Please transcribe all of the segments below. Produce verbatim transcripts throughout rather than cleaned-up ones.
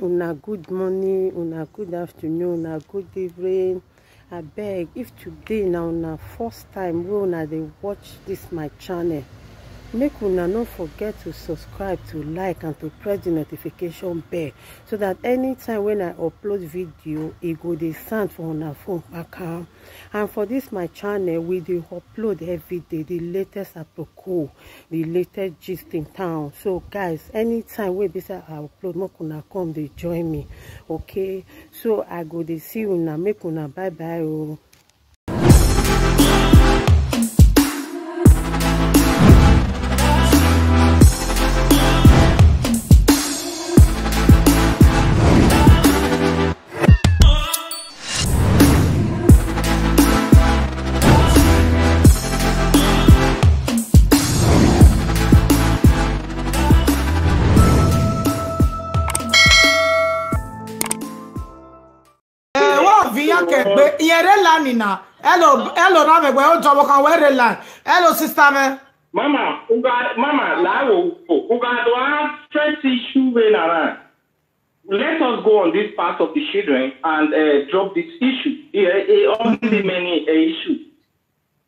Una good morning, una good afternoon, una good evening. Abeg, if today na una first time wey una dey watch this my channel, make una no forget to subscribe, to like, and to press the notification bell, so that anytime when I upload video, e go dey sound for una phone kpakpa. And for this my channel, we dey upload every day the latest aproko, the latest gist in town. So guys, anytime wey be say I upload, make una come dey join me, okay? So I go dey see una, make una bye bye o. Eh, wẹ ọ viọ iran ke egbe, irẹn rre line na. Hello, hello, na mwẹ wẹ odọ ọvbokhan wẹ rre line. Hello, sister mwẹ. Mama, uga, mama, la wo, uga do have first issue wey na na. Let us go on this part of the children and uh, drop this issue. Yeah, eh, only many uh, issue.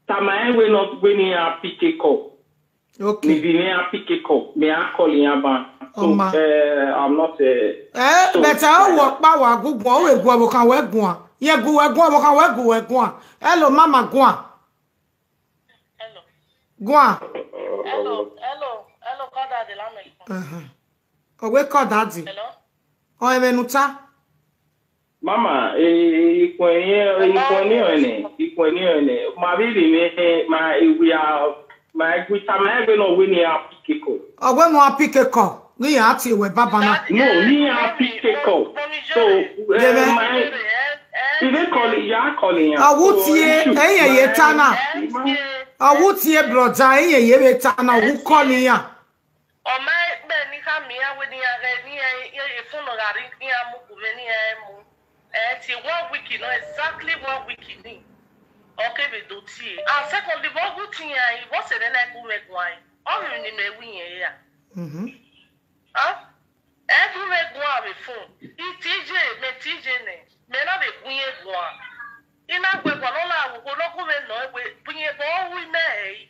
Tama we not winning our P K call. Okay. Maybe me a P K call. Me a call in Yaban. So, Oma. Uh, I'm not. Uh, Eh, so, but I like work that. Power. Good one. We go. We can we go. Yeah, go. We go. We can we go. We go. Hello, mama. Go. Hello. Go. Hello, hello, hello, call daddy, la me. Uh-huh. Oh, we call daddy. Hello. Oh, even uta. Mama, eh, ikun ẹre, ikun ẹre nọ nẹ, ikun ẹre nọ nẹ. Ma vbe rhie mwẹ, ma, eh, we are, ma, we tama ẹgbẹ nọ wẹ ne iran pick call. Ọ wẹ ne iran pick call, ne iran tie wẹ baba na. No, ne iran pick call. So, eh, ma, I dey call, ya call iran. Ọ wu tie, ẹyẹ ye ta na. Ọ wu tie, brother, ẹyẹ ye vbe ta na, ọ wu call iran. Ọ ma kpe ne I khama iran wẹ ne iran ghẹ ne iran, e phone nọ gha ring ne iran mu gu mwẹ ne iran mu. Eh, till one week nọ, exactly one week ni. Ọ kevbe do tie. And secondly, vbe ọ gu tie iran, vbe ọ sẹ nẹ na gu mwẹ guan, ọ vbe emwi ne imẹ ru irẹn ra? Mhm. Huh? Ẹ gu mwẹ guan vbe phone. I T J, mẹ T J nẹ, mẹ na vbe gu irẹn guan. I na gu ẹre guan ne ọ na ru okhuo ne ọ gu mwẹ nọ, wẹ bu irẹn, vbe ọ ru imẹ ẹre.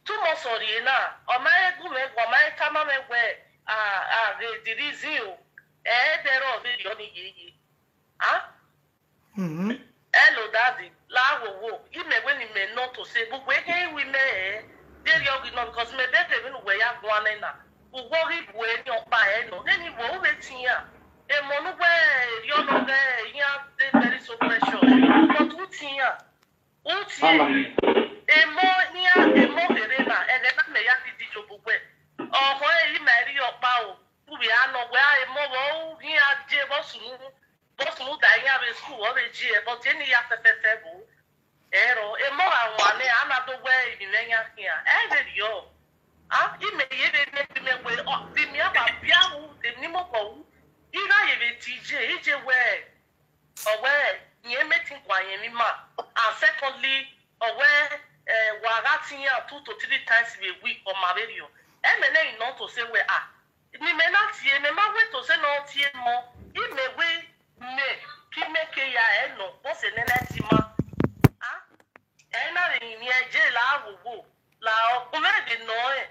Two months ọ rhie na, ọ ma he gu mwẹ, ọ ma he tama mwẹ wẹ, a, a ghe the reason o, ẹ dẹrẹ ọ vberriọ ni yeye. Ah? Mhm. Hello, daddy, la wowo, imẹ wẹ ne imẹ nọ to sẹ, bu wẹ kẹ iwu imẹ ẹ, vberriọ ghi nọ, because mẹ bẹghe vbene uwẹ ya guan nẹ na, uwẹ ọ ghi bu ẹre ni ọkpa ẹ nọ, nene wẹ u vbe tian, emọ ne uwẹ erriọ nọ ghẹ iran dey very so precious, but u tian. Utie, emọ nian, emọ kherhe na, ẹghẹ na mẹ ya ghi di jobu wẹ, ọkhọ ẹre ima rhie ọkpa o, u vbe a nọ wẹ a emọ vbe u ghi a je vbe ọ sunu, vbe ọ sunu da iran vbe school, ọ vbe je, but eni ya fẹfẹfẹ vbo. Ẹrọ, emọ gha wan nẹ, a na do wẹ emwi mwẹ yan khian, ẹ i vberriọ. A, imẹ ye vbe miẹn gbe imẹ wẹ, ọ, de imian ba bia ru, de emwi ni mobọ ru, I gha ye vbe tie iye, iye wẹ, ọ wẹ, rẹn mẹ te guan yẹn emwi ima. And secondly, ọ wẹ, eh, wa gha tie iran two to three times vbe week, ọ ma vberriọ. Ẹmwẹ nẹ I nọ to sẹ wẹ, a, ne imẹ na tie, mẹ ma wẹ to sẹ ne ọ tie mọ, imẹ wẹ mẹ, ke imẹ ke ya ẹ nọ, vbọsẹ nẹ na tie ima. A, ẹ na vbe rinmwian je la wowo, la ọ, gu mwẹ vbe nọ rẹn.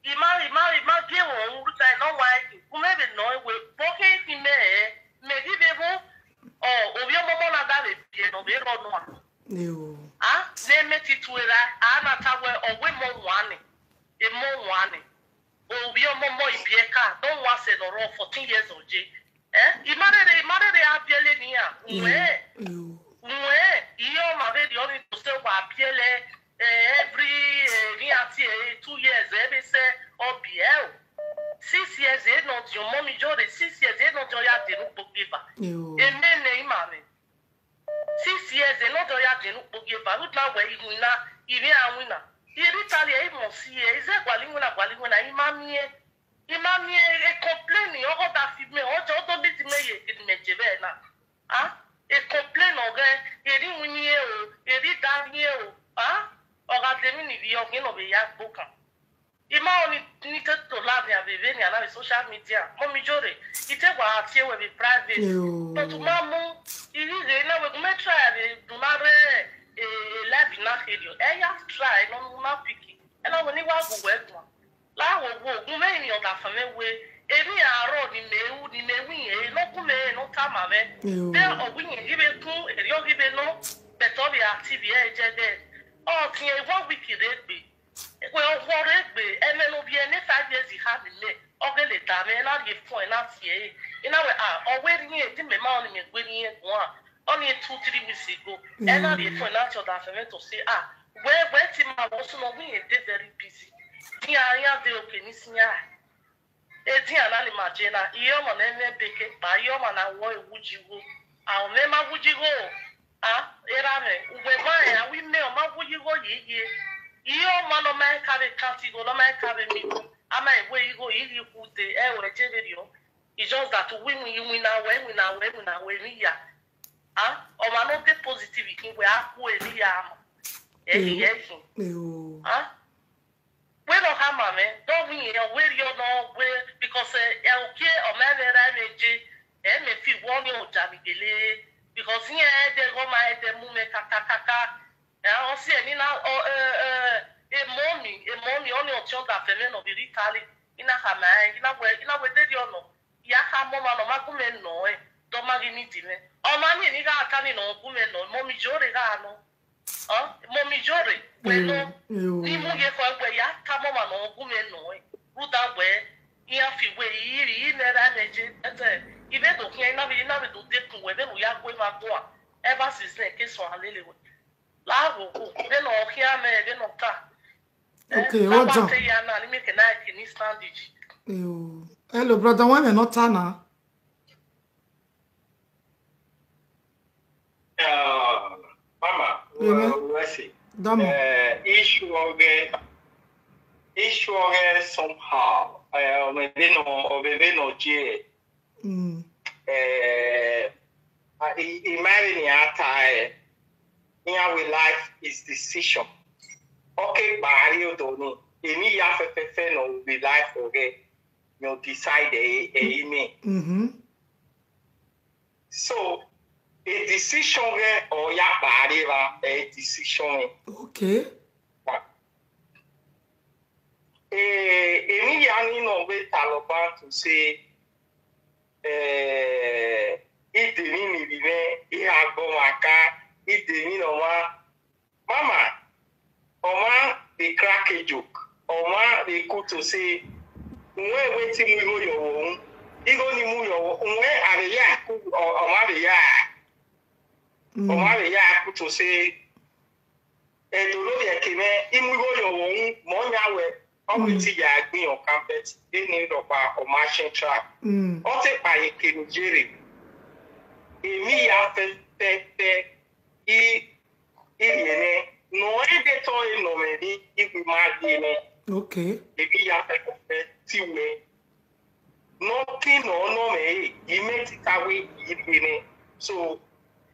I ma, I ma, I ma gie ẹmwẹ ọnrẹn urhuta ne ọ wa ẹki, gu mwẹ vbe nọ rẹn wẹ, vbe ọ khe khin mẹ rẹn, mẹ ghi vbe vbo, ọ, ovbi ọmọmọ na da vbe biẹ ne ọ vbe rrọọ nua. Yo. A, ne mẹ te tue ra, a na ta wẹ, ọ wẹ emọ wan nẹ, emọ wan nẹ. Ovbi ọmọmọ ibiẹka, ne ọ wan sẹ ne ọ rrọọ fourteen years ọ ye. Eh, I ma rherhe, I ma rherhe a biẹlẹ ne iran. Uwẹ, uwẹ, iran ma vbe rhie ọnii to sẹ wa biẹlẹ, eh, every, eh, ne iran tie, eh, two years, ẹ vbe sẹ ọ biẹ o. Six years, ẹ nọ diọn, mummy Iyore, six years, ẹ nọ diọn ya dee ne ukpo gie eva. Yo. Emẹ nẹ ima mwẹ. Six years, ẹ nọ diọn ya dee ne ukpo gie eva. Rhunmwuda wẹ iwinna, ivbi a winna. I rhie Italy, ẹ i mọ si ẹ, I zẹ gualọ iwinna, gualọ iwinna, I ma miẹn. I ma miẹn e complain, ọ gha da fi mẹ, ọ jẹ, ọ do lead mẹ ye eke ne imẹ je vbe na. A, e complain ọ ghẹ, erha iwinna irẹn o, erha idani irẹn o, a, ọ gha de emwi ni vbiẹ, ọ khian ne ọ vbe ya gbe okan. I ma rẹn ọnii ni ke to la nian vbe vbe nian na vbe social media, mummy Iyore, I wa tie wẹ vbe private. But u ma mu, I ghi ghe na wẹ gu mẹ try vbe do na rre, eh, live na kherriọ. Ẹ ya try nọ ne u na pick. Ẹ na wẹ ne I wa gu wẹ guan. La wo wo gu mwẹ emwi ọdafẹn mwẹ wẹ, emwi arrọ ne imẹ ru, ne imẹ ru irẹn, ne ọ gu mwẹ, ne ọ tama mwẹ. Vbe ọ gu irẹn ghi vbe kun, erriọ ghi vbe nọ, but ọ vbe a ti vbe ẹre jẹ dẹ. Ọ tiẹn one week rre egbe. Wẹ ọghuọ rre egbe, ẹmwẹ ne ovbi ẹre ne five years kha ne imẹ, ọ gele da mwẹ, ẹ na rhie phone, ẹ na tie ẹre. I na wẹ, ah, ọ wẹ rhie, te imẹ ma ọnii, mẹ gue rhie guan. Ọnii two, three weeks ago. Ẹ na rhie phone, ẹ na tie ọdafẹn mwẹ to say, ah, wẹ, wẹ te ima vbe sunu, ọ wẹ irẹn dey very busy. Dian, iran dey okay ni sian. Edian na ni ma je na, iye ọmwa ne ẹ mwẹ ebe ke kpa, iye ọmwa na wọ ẹ wuji igho. A, ọ mwẹ ma wuji igho. A, erha mwẹ, uwẹ ma rẹn, a wẹ imẹ ọ ma wuji igho ye iye. Iye ọmwa ne ọ ma ka vbe count igho, ne ọ ma ka vbe miẹn igho, a ma wẹ igho i ghi khude, ẹ ruẹ je vberriọ. It's just that uwẹ iwinna wẹ, iwinna wẹ, iwinna wẹ, emwi ya. A, ọmwa ne ọ dey positive khin wẹ a khu emwi ya ma. Ẹ ghi, ẹ ghi. A, wẹ ne ọ khama mwẹ, dọ wẹ irẹn, ọ wẹ rriọ nọ, wẹ, because, eh, ẹ, ukie ọ ma mwẹ ra mwẹ je, ẹ mẹ fi wẹ ọnii ọ ja mi gele, because iran ẹdẹ ghe ọ ma ẹdẹ mu mwẹ kakakaka. Ẹ, ọ si ẹre ne I na, ọ, ẹ, ẹ, emọ mi, emọ mi, ọnii ọtiọnda fẹ mwẹ ne ọ vbe rre Italy, I na khama rẹn, I na wẹ, I na wẹ de rriọ nọ, I ya khama ọmwa ne ọ ma gu mwẹ nọ ẹn, dọ ma ghi need mwẹ. Ọmwa nii ne I gha ta nii ne ọ gu mwẹ nọ, emọ mi, Iyore gha nọ. Ọ, emọ mi, Iyore, wẹ nọ, ne I mu ye khọ wẹ ya tama ọmwa ne ọ gu mwẹ nọ ẹn, rhunmwuda wẹ, iran fi wẹ, I, I, I mwẹ ra mwẹ je, ẹtẹ, I vbe do khian, I na vbe, I na vbe do dekun wẹ vbene u ya gu emwa guan, ever since then, ke suẹn lele wẹ. La wo wo, vbene ọ khian mwẹ, vbene ọ ta. Eh, okay, hold on. Te ya na, ni mẹ ke na ke ni stand ji. Yo. Hello, brother, wẹ mwẹ ne ọ ta na? Ah, mama, amen. Well, let's see. Dama. Eh, issue ọghẹ, issue ọghẹ somehow. Eh, ọ vbe vbe nọ, ọ vbe vbe nọ je. Mm. Eh, I, I, I ma vbe ne a ta, eh, iran wẹ life is decision. Ọ ke gba rrie odọ ni, emwi ya fẹfẹfẹ ne ọ vbe life ọghẹ, ne ọ decide ẹ, ẹ, ẹ i mwẹ. Mm-hmm. So, a decision ghẹ ọ ya kpa rre evba, ẹ decision mwẹ. Okay. Eh, emwi ya ni ne ọ vbe talọ ban to say, eh, I de emwi ni vbe mwẹ, I gha gbe ọmwa ka, I de emwi ne ọmwa. Mama, ọmwa vbe crack a joke, ọmwa vbe ku to say, uwẹ wẹ te I mu igho ye ọvbokhan, igho ne I mu ye ọvbokhan, uwẹ a vbe ya ku, ọ, ọmwa vbe ya, mm, ọmwa vbe ya ku to say, ẹdẹ ne ovbi ẹre ke mwẹ, I mu igho ye ọvbokhan, mẹ ọ yan wẹ, ọ wẹ, mm, te I ya gbe iran okan, but eni rhọkpa ọmwa central. Mm. Ọ te kpa ye eke ne I ye rre, emwi ya fẹfẹfẹ, I, I rhie nẹ, ne ọ rre de te ọ re nọ mwẹ ni, I gbe ima rhie nẹ. Okay. Emwi ya fẹfẹfẹ, te I wẹ, ne ọ kin nọ, nọ mwẹ re, I mẹ te I ta wẹ I rhie nẹ. So,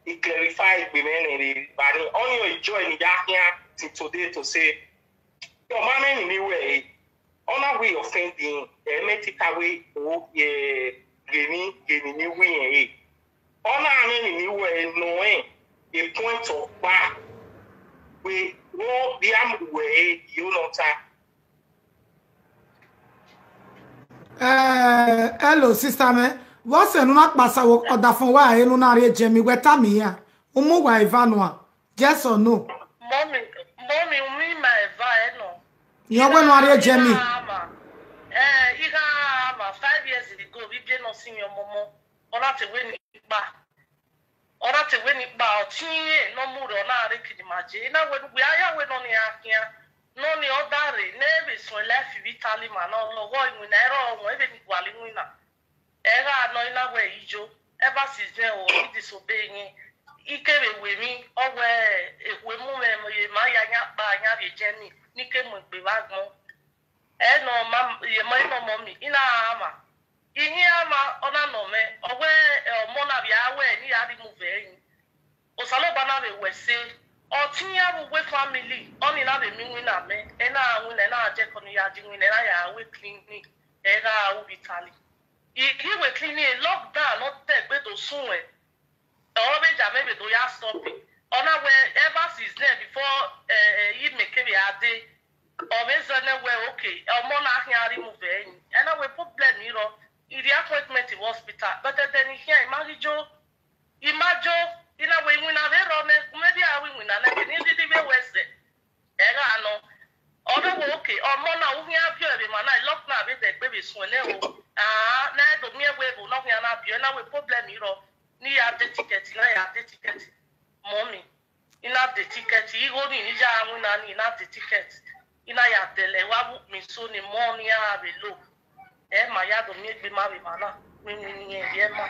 I clarify egbe mwẹ nẹ vbe evba ni. Ọnii ọ joy ne I ya khian till today to say, ọ ma mwẹ emwi ne I wẹ re. Ọ na wẹ offending, ẹ mẹ te I ta wẹ o, eh, ghe emwi, ghe emwi ne I wẹ irẹn re. Ọ na mwẹ emwi ne I wẹ nọ rẹn, a point ọkpa, wẹ, vbọ dia mu wẹ re, I ho ne ọ ta. Eh, hello, sister mẹ. Vbọ sẹ ne u na kpasa vbe ọdafẹn uwa ẹre ne u na rrie Germany, wẹ tama iran. U mu uwa eva nua. Yes or no? Mummy, mummy, u mu ima eva ẹre nọ. Iran wẹ ne u rrie Germany. I gha ma. Eh, I gha ma five years ago, vbe ibiẹ ne ọ si mwẹ ọmọmọ. Ọ na te wẹ ne I kpa. Ọ na te wẹ ne I kpa, ọ te irẹn ne ọ mu rre, ọ na rre kidima je. I na wẹ ne uwẹ a ya wẹ ne ọnii a khian. Ne ọnii ọ da rre, ne ẹ vbe suẹn life vbe Italy ma, ne ọ lọghọ iwinna, ẹre ọ wọn, ẹ vbe ne I gualọ iwinna. Ẹ gha nọ, I na wẹ I yo, ever since then, o, I disobey ẹre. I kevbe wẹ emwi, ọ wẹ ekhue mu mwẹ, ma ya yan kpa, yan rrie Germany, ne I ke mu egbe vbe agbọn. Ẹ nọ ma, ye ma, ẹ nọ mummy, I na gha ma. I khian ma, ọ na nọ mwẹ, ọ wẹ, ẹ, ọmọ na vbe a wẹ ne I ya remove ẹre. Osanobua na vbe wẹ ẹse, ọ te iran vbe uwu family, ọnii na vbe miẹn iwinna mẹ, ẹ na winna, ẹ na jẹ ẹko ne I ya je iwinna, ẹ na ya ru clinic, ẹ gha ru vbe Italy. I ghi wẹ clean e lockdown ne ọ ta egbe do sunu ẹn. Ọ vbe ja mẹ vbe do ya stop. Ọ na wẹ ever since then, before, eh, eh, imẹ kevbe a dee, ọ vbe zẹ nẹ wẹ, okay, ọmọ na khian remove ẹre. Ẹ na wẹ problem i rrọọ, I rhie appointment vbe hospital, but ẹdẹ ne I khian, I ma ghi yo. I ma yo, I na wẹ iwinna vbe rrọọ nẹ, u mẹ vbe a ru iwinna nẹ, kene I rhirhi vbe wẹ sẹ. Ẹ gha nọ. Ọ na wẹ, okay, ọmọ na, u khian viọ ẹre vbe emwa na, lockdown vbe ta egbe vbe sunu ẹn nẹ o. Ah, ne a do miẹn wẹ ẹvbo ne ọ khian na viọ, ẹ na wẹ problem i rrọọ, ne I ya de ticket, ne a ya de ticket. Mummy, I na de ticket, igho ni ne I ya winna ni, I na de ticket. I na ya dẹlẹ, wa vbe ukpin so ni mọ ne iran vbe lo. Ẹ ma ya do miẹn egbe ma vbe emwa na, wẹ iwinna irẹn rhie ma.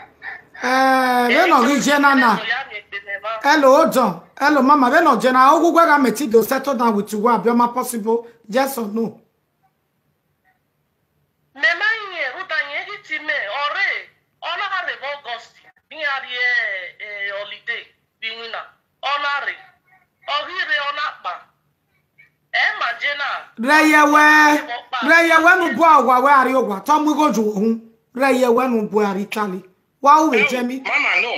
Eh, vbene ọ ghi ye na na. Ọ ya miẹn egbe mẹ ma. Hello, hold on. Hello, mama, vbene ọ ye na, oghughu gha mẹ te do settle down with you, wa be ma possible? Yes or no? Mẹ ma rẹn, rhunmwuda irẹn ghi te mẹ, ọ rre, ọ na gha rre vbe August, ne iran rrie, eh, holiday vbe iwinna, ọ na rre, ọ ghi rre, ọ na kpa. Ẹ ma je na. Rẹyẹ wẹ, rẹyẹ wẹ ne u bu owa wẹ a rrie owa, te ọ mu igho ye uhunmwu. Rẹyẹ wẹ ne u bu a rrie Italy. Wa ru vbe jẹ mi. Mama, no.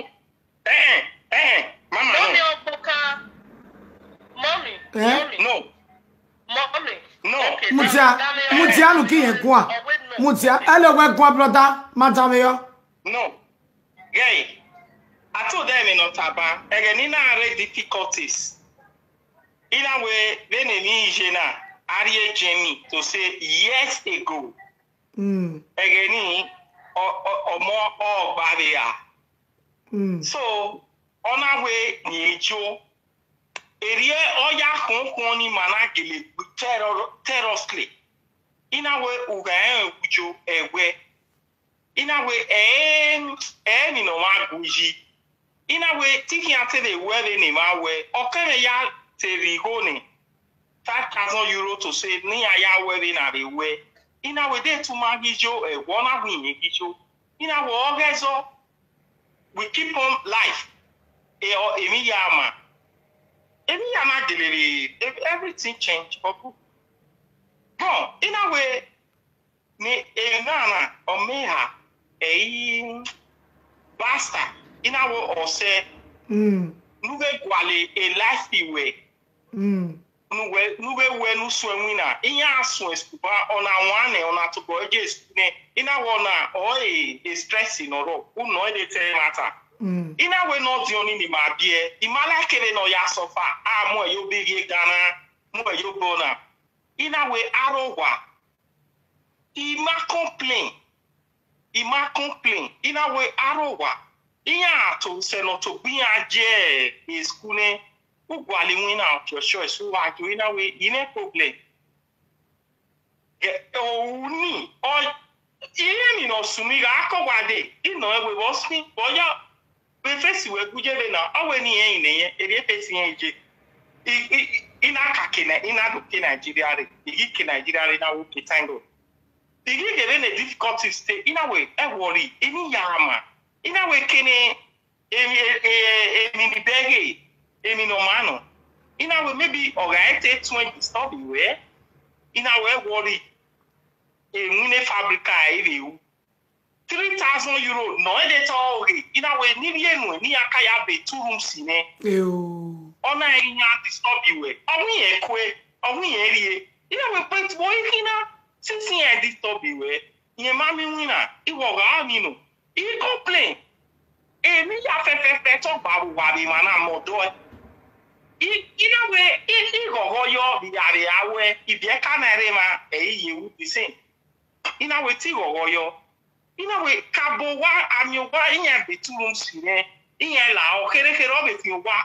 Eh, eh, eh, eh, mama, no. Mummy, ọgbọka. Mummy, eh? Mummy. No. Mummy. No. Okay, mudia, dame, dame, mudia nu gi yẹn guan. Mudia, hello, wẹ guan, brother, madam yo. No. Guy, I told them in Otaba, ẹghẹ ne I na rre difficulties. I na wẹ vbene emwi ye na, a rhie Jamie to say years ago. Mm. Ẹghẹ ni, ọ, ọ, ọmọ ọgba vbe ra. Mm. So, ọ na wẹ ne I yo. Erriọ ọ ya khọn khọn ni ma na gele gbe terror-, terroristly. I na wẹ ugha ẹnrẹn uyo ẹwẹ. I na wẹ ẹ, ẹ ni ne ọmwa gu yi. I na wẹ te I khian te vbe wẹ vbene emwa wẹ, ọ kẹmwẹ ya te rhie igho nẹ, five thousand euro to say ne iran ya wẹ vbene a vbe wẹ. I na wẹ de tu ma ghi yo, ẹwọ na wẹ irẹn ghi yo. I na wẹ ọ ghẹ zọ, we keep on life. E, ọ, emwi ya ma. Emwi ya na gele vbe, ev-, everything change for good. Bon, I na wẹ ni emwa na, ọ mẹ ha, ẹ i bastard, I na wẹ ọ sẹ, mm, ne u vbe gualọ e life wẹ. Mm. Ne u vbe, ne u vbe wẹ ne u suẹn winna, iran suẹn sugba, ọ na wan nẹ, ọ na tobọ je su nẹ, I na wẹ ọna, ọ e, e stress ne ọ rrọọ, u nọ ẹre te ẹmwata. Mm. I na wẹ ne ọdiọn ni ne ima biẹ, I ma like vbene ọ ya suffer, a mu ẹre ye obọ ivbi Ghana, mu ẹre ye obọ na. I na wẹ aro owa, I ma complain. I ma complain. I na wẹ aro owa. Iran to sẹ ne ọ tobọ iran ye e school nẹ. U gualọ iwinna ọfiọfiọ, eso wa yo, I na wẹ I mwẹ problem. Ẹ, ohu ni, ọ, irẹn ni ne ọ sunu, I gha kọ owa dee, I nọ ẹn wẹ vbe ọ sin, vbe ọ ya, vbe face wẹ gu ye vbe na, ọ wẹ ne irẹn i nẹ irẹn, erriọ face irẹn ye. I, I, I na ka ke Ni-, I na do ke Nigeria rre, I ghi ke Nigeria rre, I na wẹ okay, thank God. I ghi ghe vbene difficulties te, I na wẹ, ẹ worry, emwi ya ma, I na wẹ kene, emwi, e, e, emwi ni bẹghe, emwi ne ọ ma nọ. I na wẹ maybe ọ gha te tuẹn disturb wẹ, I na wẹ, ẹ worry, ewinna fabrica ẹ i vbe ru. Three thousand euro ne ọ i de ta ọghe, I na wẹ ne I rhie nuẹn, ne iran ka ya be two rooms nẹ. Eo. Ọ na iran disturb wẹ, ọ wẹ irẹn kue, ọ wẹ irẹn rrie. I na wẹ, but vbe ọ i khin na, since iran disturb wẹ, irẹn ma miẹn iwinna, iwẹ ọ gha miẹn nọ. I complain. Emwi ya fẹfẹfẹ te ọ gba vbe uwa vbe emwa na mẹ ọdọ ẹe. I, I na wẹ, I, I ghọghọ yọ vbe a vbe a wẹ, ibiẹka na rre emwa, ẹ i ye ru the same. I na wẹ te I ghọghọ yọ. I na wẹ, kabọ owa, a miẹn owa, iran be two rooms nẹ, iran la, ọ kherhe kherhe ọ vbe fian owa,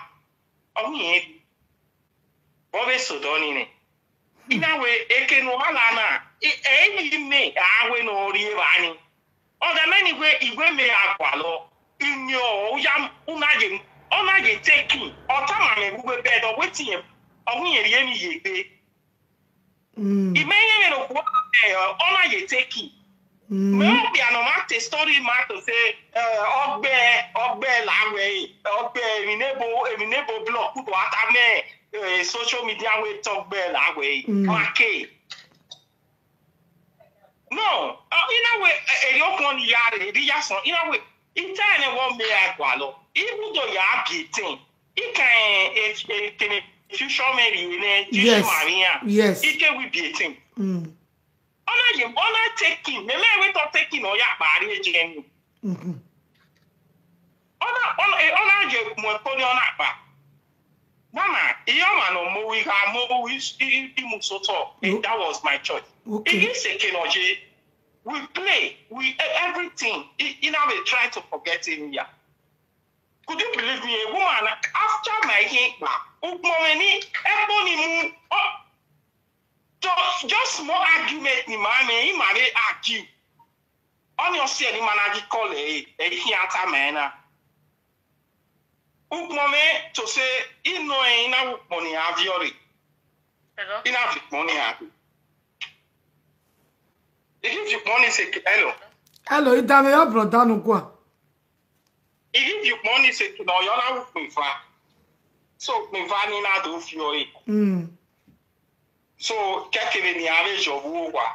ọ wẹ irẹn rrie. Vbe ọ vbe sẹ odọ ni nẹ. I na wẹ, eke ne u gha la na, ẹ, ẹ i vbe imẹ a wẹ ne ọ rri evba ni. Ọ da mẹ ni wẹ, I wẹ mẹ gha gualọ, I miẹn ọ, u ya, u na ye, ọ na ye take in, ọ tama mwẹ vbe uwu bed, ọ wẹ te irẹn, ọ wẹ irẹn rhie emwi ye egbe. Mm. I mẹ irẹn vbene okhuo na, ẹ, ọ na ye take in. Mm. Mẹ okpia ne ọ ma te story ma to say, eh, ọgbẹ, ọgbẹ la wẹ, ọgbẹ emwi ne ebo, emwi ne ebo block do a ta mẹ, eh, social media wẹ te ọgbẹ la wẹ. Mm. Ma ke. No, uh, in a way, eri ọkhuan ni ya rre, eri ya sọn, in a way, I tell you what me I gualọ. Even though you are beaten, I can, eh, eh, can future me in a Yes. Maria. Yes. I can we beaten. Mm. Ona ye, ona taking. Me me we to taking oya bari ejeni. Mm-hmm. Ona, ona, eh, ona ye mo ko ni ona pa. Mama, iyo ma no mo we ga mo we i mu so to. That was my choice. Okay. Igi seke no je. We play, we e- everything. I, I now we try to forget him here. Could you believe me? A woman after my himba, ukpọnmwẹ ni, ẹkpo ni mu, oh, just, just small argument ni ma me, I ma argue. Ọni ọ si ẹre ni ma na ghi call ẹ, ẹ i khian tama ẹre na. Ukpọnmwẹ to sẹ, I nọ ẹn, I na ru ukpọn ni a viọ rre. Hello? I na viọ ukpọn ni a rre. I ghi viọ ukpọn ni sẹ, hello. Hello, I danmwehọ brother ne uguan. I ghi viọ ukpọn ni sẹ, ne ọ yọ na ru ukpọn eva. So, ukpọn eva ni na do viọ rre. Mm. So, kẹkẹvbe ne iran vbe yọ vbe owa.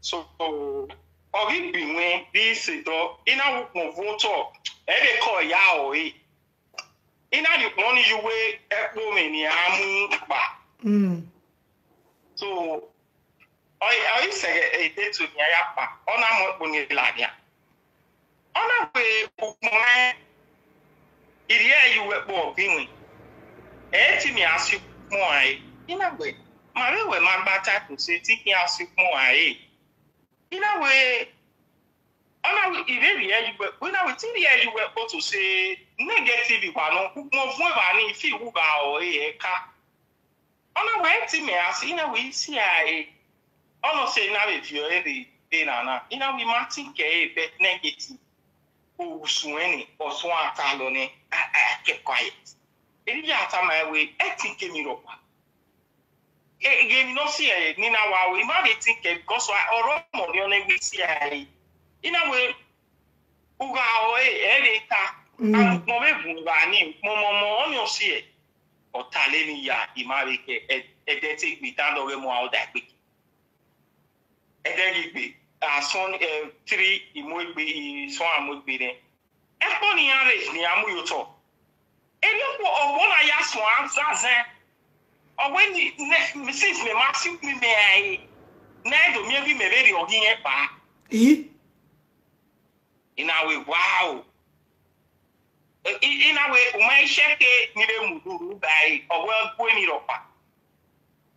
So, ọ ghi gbe iwẹn, vbe I sẹ dọ, I na ru ukpọn vuọn otọ, ẹ vbe kọ ya ọre. I na rhie ukpọn ni ye uwu ẹkpo mwẹ ne iran mu kpa. Mm. So, ọ, ọ i sẹ ghẹ, e date ne iran ya kpa, ọ na mu ẹkpo ni la nian. Ọ na wẹ ukpọn mwẹ, I rhie ẹre ye uwu ẹkpo ọghe iwẹn. Ẹ i te miẹn a si ukpọn rae. I na wẹ, ma vbe wẹ ma gba ta to sẹ, te I khian si ukpọn rae. I na wẹ, ọ na wẹ, I vbe rhie ẹre ye uwu ẹkpo, I na wẹ, te I rhie ẹre ye uwu ẹkpo to sẹ, negative wa nọ, ukpọn vuọn evba ni, I fi wu gha ọre ẹka. Ọ na wẹ, ẹ i te miẹn a si, I na wẹ, I si ẹre. Ọ nọ sẹ I na vbe viọ ẹre rre, rre nana. I na wẹ, I ma think ẹre, but negative. Orusuẹn ni, ọ suẹn a ta lọ nẹ, I, I kept quiet. Erriọ I ya tama ẹre wẹ, ẹ i think emwi rhọkpa. E, emwi ne ọ si ẹre, ne I na wa ru, I ma vbe think ẹre, because ọ rre ọmọ ne ọ nẹ wẹ I si ẹre. I na wẹ, u gha ọre, ẹ vbe ta. Mm. And ukpọn vbe vuọn evba ni, ukpọn mọmọ, ọni ọ si ẹre. Ọ ta lele iya, I ma vbe kẹ, ẹ, ẹdẹ te egbe, I ta dọghe mu a ọda egbe. Ẹdẹ ghi gbe, asọn, eh, three, I mu egbe, I sọn a mu egbe nẹ. Ẹkpo ne iran rre, ne iran mu ye otọ. Erriọ ọkpọ, ọvbọ na ya suẹn azazẹn. Ọ wẹ ni, nẹ, since mẹ ma si ukpọn mẹ rae, ne ẹ do miẹn ghi mẹ vbe rhie ọghe irẹn kpa. I? I na wẹ, wow. I, I, I na wẹ, u ma i shẹke ni vbe mu urhuru ba ẹre, ọ wẹ gu emwi rhọkpa.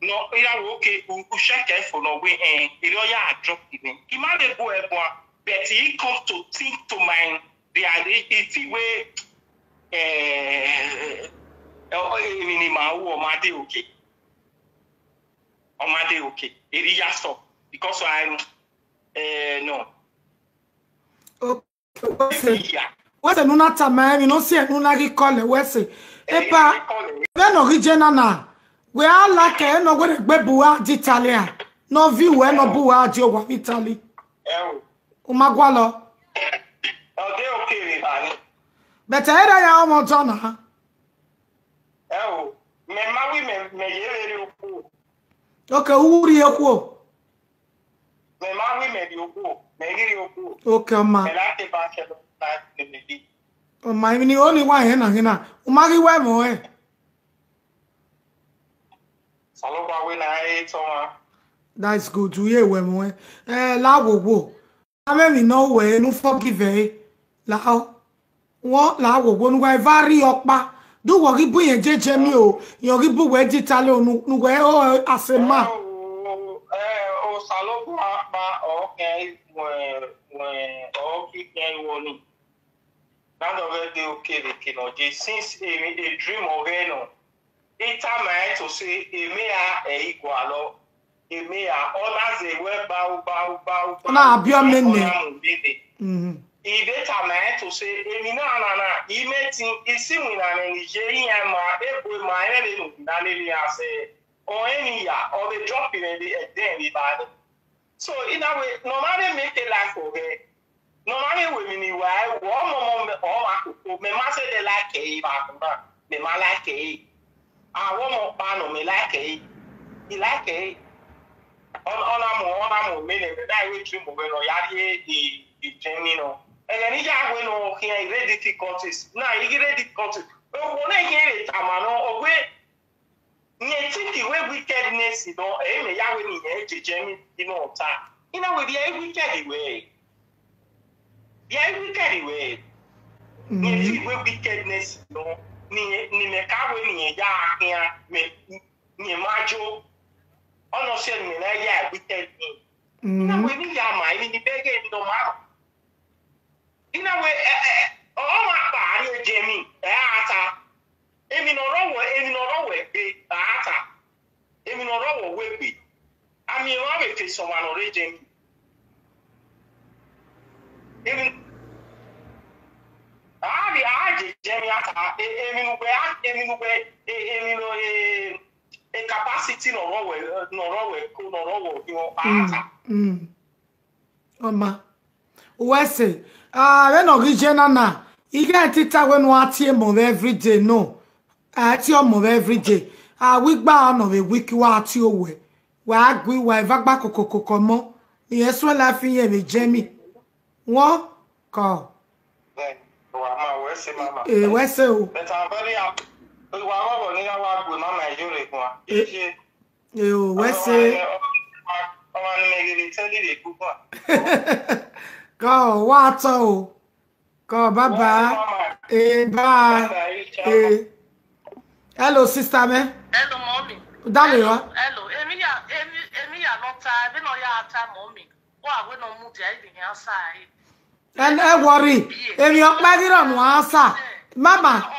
Nọ, I na wẹ, okay, u, u shẹke fo nọ wẹ, eh, erriọ ya drop mẹ. I ma vbe bu ẹre guan, but I come to think to my reality wẹ, eh, eh, emwi ne I ma ru, ọ ma dey okay. Ọ ma dey okay. Erriọ I ya stop because I, eh, no. Okay, wẹ sẹ, wẹ sẹ ne u na tama ẹmwẹ ne ọ si ẹre ne u na ghi call ẹre, wẹ sẹ. Epa, vbene ọ ghi je na na, wẹ a like ẹre ne ọ wẹ ne egbe bu uwa di Italy a, ne ọ viọ uwẹ ne ọ bu uwa di owa vbe Italy. Ẹ o. U ma gualọ. Ọ dey okay vbe evba ni. But ẹ i ra ya ọmọ ọdọ na. Ẹ o, mẹ ma wẹ mẹ, mẹ ye vbe rhie okhuo. Okay, u rhie okhuo. Mẹ ma wẹ mẹ rhie okhuo, mẹ ghi rhie okhuo. Okay, ọ ma. Mẹ na te ba kẹ lọ ta mẹ dee. Ọ ma, emwi ni ho ni wa hẹn na hẹn na. U ma ghi wẹ ẹmwẹ ọnrẹn. Osanobua wẹ ne a re tọ ọmwa. That is good. U ye wẹ ẹmwẹ ọnrẹn. Eh, la wo wo. Avbe emwi ne ọ ru ẹre ne u forgive ẹre, lahọ. Wọ la wo wo ne uwa eva rri ọkpa. Do wọ ghi bu irẹn jeje miẹn o, irẹn ghi bu uwẹ di Italy o, ne uwẹ ho as a man. Ẹ o, ẹ, Osanobua kpa ọ khian, ọ ghi khian iwọ ni. That already okay, vbe eke nọ je, since a, a dream ọghẹ nọ. I tama ẹn to sẹ, emera ẹ i gualọ, emera, ọ na zẹ wẹ gbau, gbau, gbau, gbau. Ọ na biẹ ọmọ ene. Ọ na mu ọmọ ene. Mhm. I vbe tama ẹn to sẹ, emwi na na na, I mẹ tin, I si iwinna nẹ ne I ye iran ma, ebo ma, ẹmwẹ vbe ne uwinna lele iran sẹ, ọ rẹn emwi ya, ọ vbe drop mwẹ vbe ẹdẹ vbe evba nẹ. So, in a way, ne ọ ma vbe make life ọghẹ, ne ọ ma vbe ru emwi ne I wa ru, ọ mọ ọmọ mẹ, ọ ma koko, mẹ ma sẹdẹ like ẹre vbe agbọn na, mẹ ma like ẹre. A ru ọmọ ọkpa nọ, mẹ like ẹre, I like ẹre. Ọ na mu, ọ na mu mẹ nẹ, mẹ na i vbe dream vbe ne ọ ya rrie e, e Germany nọ. Ẹghẹ ne I ya wẹ ne ọ khian i rre difficulties. Na, I ghi rre difficulties. Okhuo ne khian vbe tama nọ, ọ wẹ, rẹn think wẹ wickedness nọ, ẹ i mẹ ya wẹ ne irẹn jeje emwi ne ọ ta. I na wẹ vbe a i wicked wẹ. Vbe a i wicked wẹ. Rẹn think wẹ wickedness nọ, ne, ne mẹ ka wẹ ne irẹn ya khian, mẹ, ne irẹn ma jo. Ọ nọ sẹ ne mẹ na ya wicked ni. I na wẹ ne I ya ma emwi ni bẹghe emwi ne ọ ma rọ. I na wẹ, ẹ, ẹ, ọ ma kpa rrie Germany, ẹ a ta. Emwi ne ọ rọ wẹ, emwi ne ọ rọ wẹ gbe, a ta. Emwi ne ọ rọ wẹ wẹ gbe. A miẹn emwa vbe face ọmwa ne ọ rre Germany. Emwi, a rrie, a je Germany a ta, e, emwi ne uwẹ, emwi ne uwẹ, e, emwi ne, e, e capacity ne ọ rọ wẹ, ne ọ rọ wẹ ko, ne ọ rọ wẹ ọhiọn, a ta. Mm. Ọ ma. Wẹ sẹ, ah, vbene ọ ghi ye na na, I ghẹ te ta wẹ ne uwa tie emọ mwẹ everyday, no. A tie ọmọ mwẹ everyday. A wi gba ọnọ vbe week wa tie owẹ. Wa gui wa eva gba kokokoko ọmọ. Irẹn suẹn life irẹn vbe Germany. Wọ kọ. Then, wa ma, wẹ sẹ, mama. Eh, wẹ sẹ o. But I'm very happy. Wa ghọghọ ne I gha wa gu mama Iyore guan. Eh. Iye. Eh, o, wẹ sẹ. Ọmwa ne mẹ ghi vbe tell vbe gu guan. Kọ, wa tọ o. Kọ, bye bye. Bye bye. Eh, bye. Bye bye, ciao. Eh. Hello, sister me. Hello, mommy. Dale, hello, wa. Hello. Emwi ya, emwi, emwi ya nọ ta, emwi nọ ya ta, mommy. Wa wẹ ne ọ mudia, I vbe answer ẹre. Ẹ, ẹ worry. Emwi ọkpa ghi rọ ne uwa answer. Mama,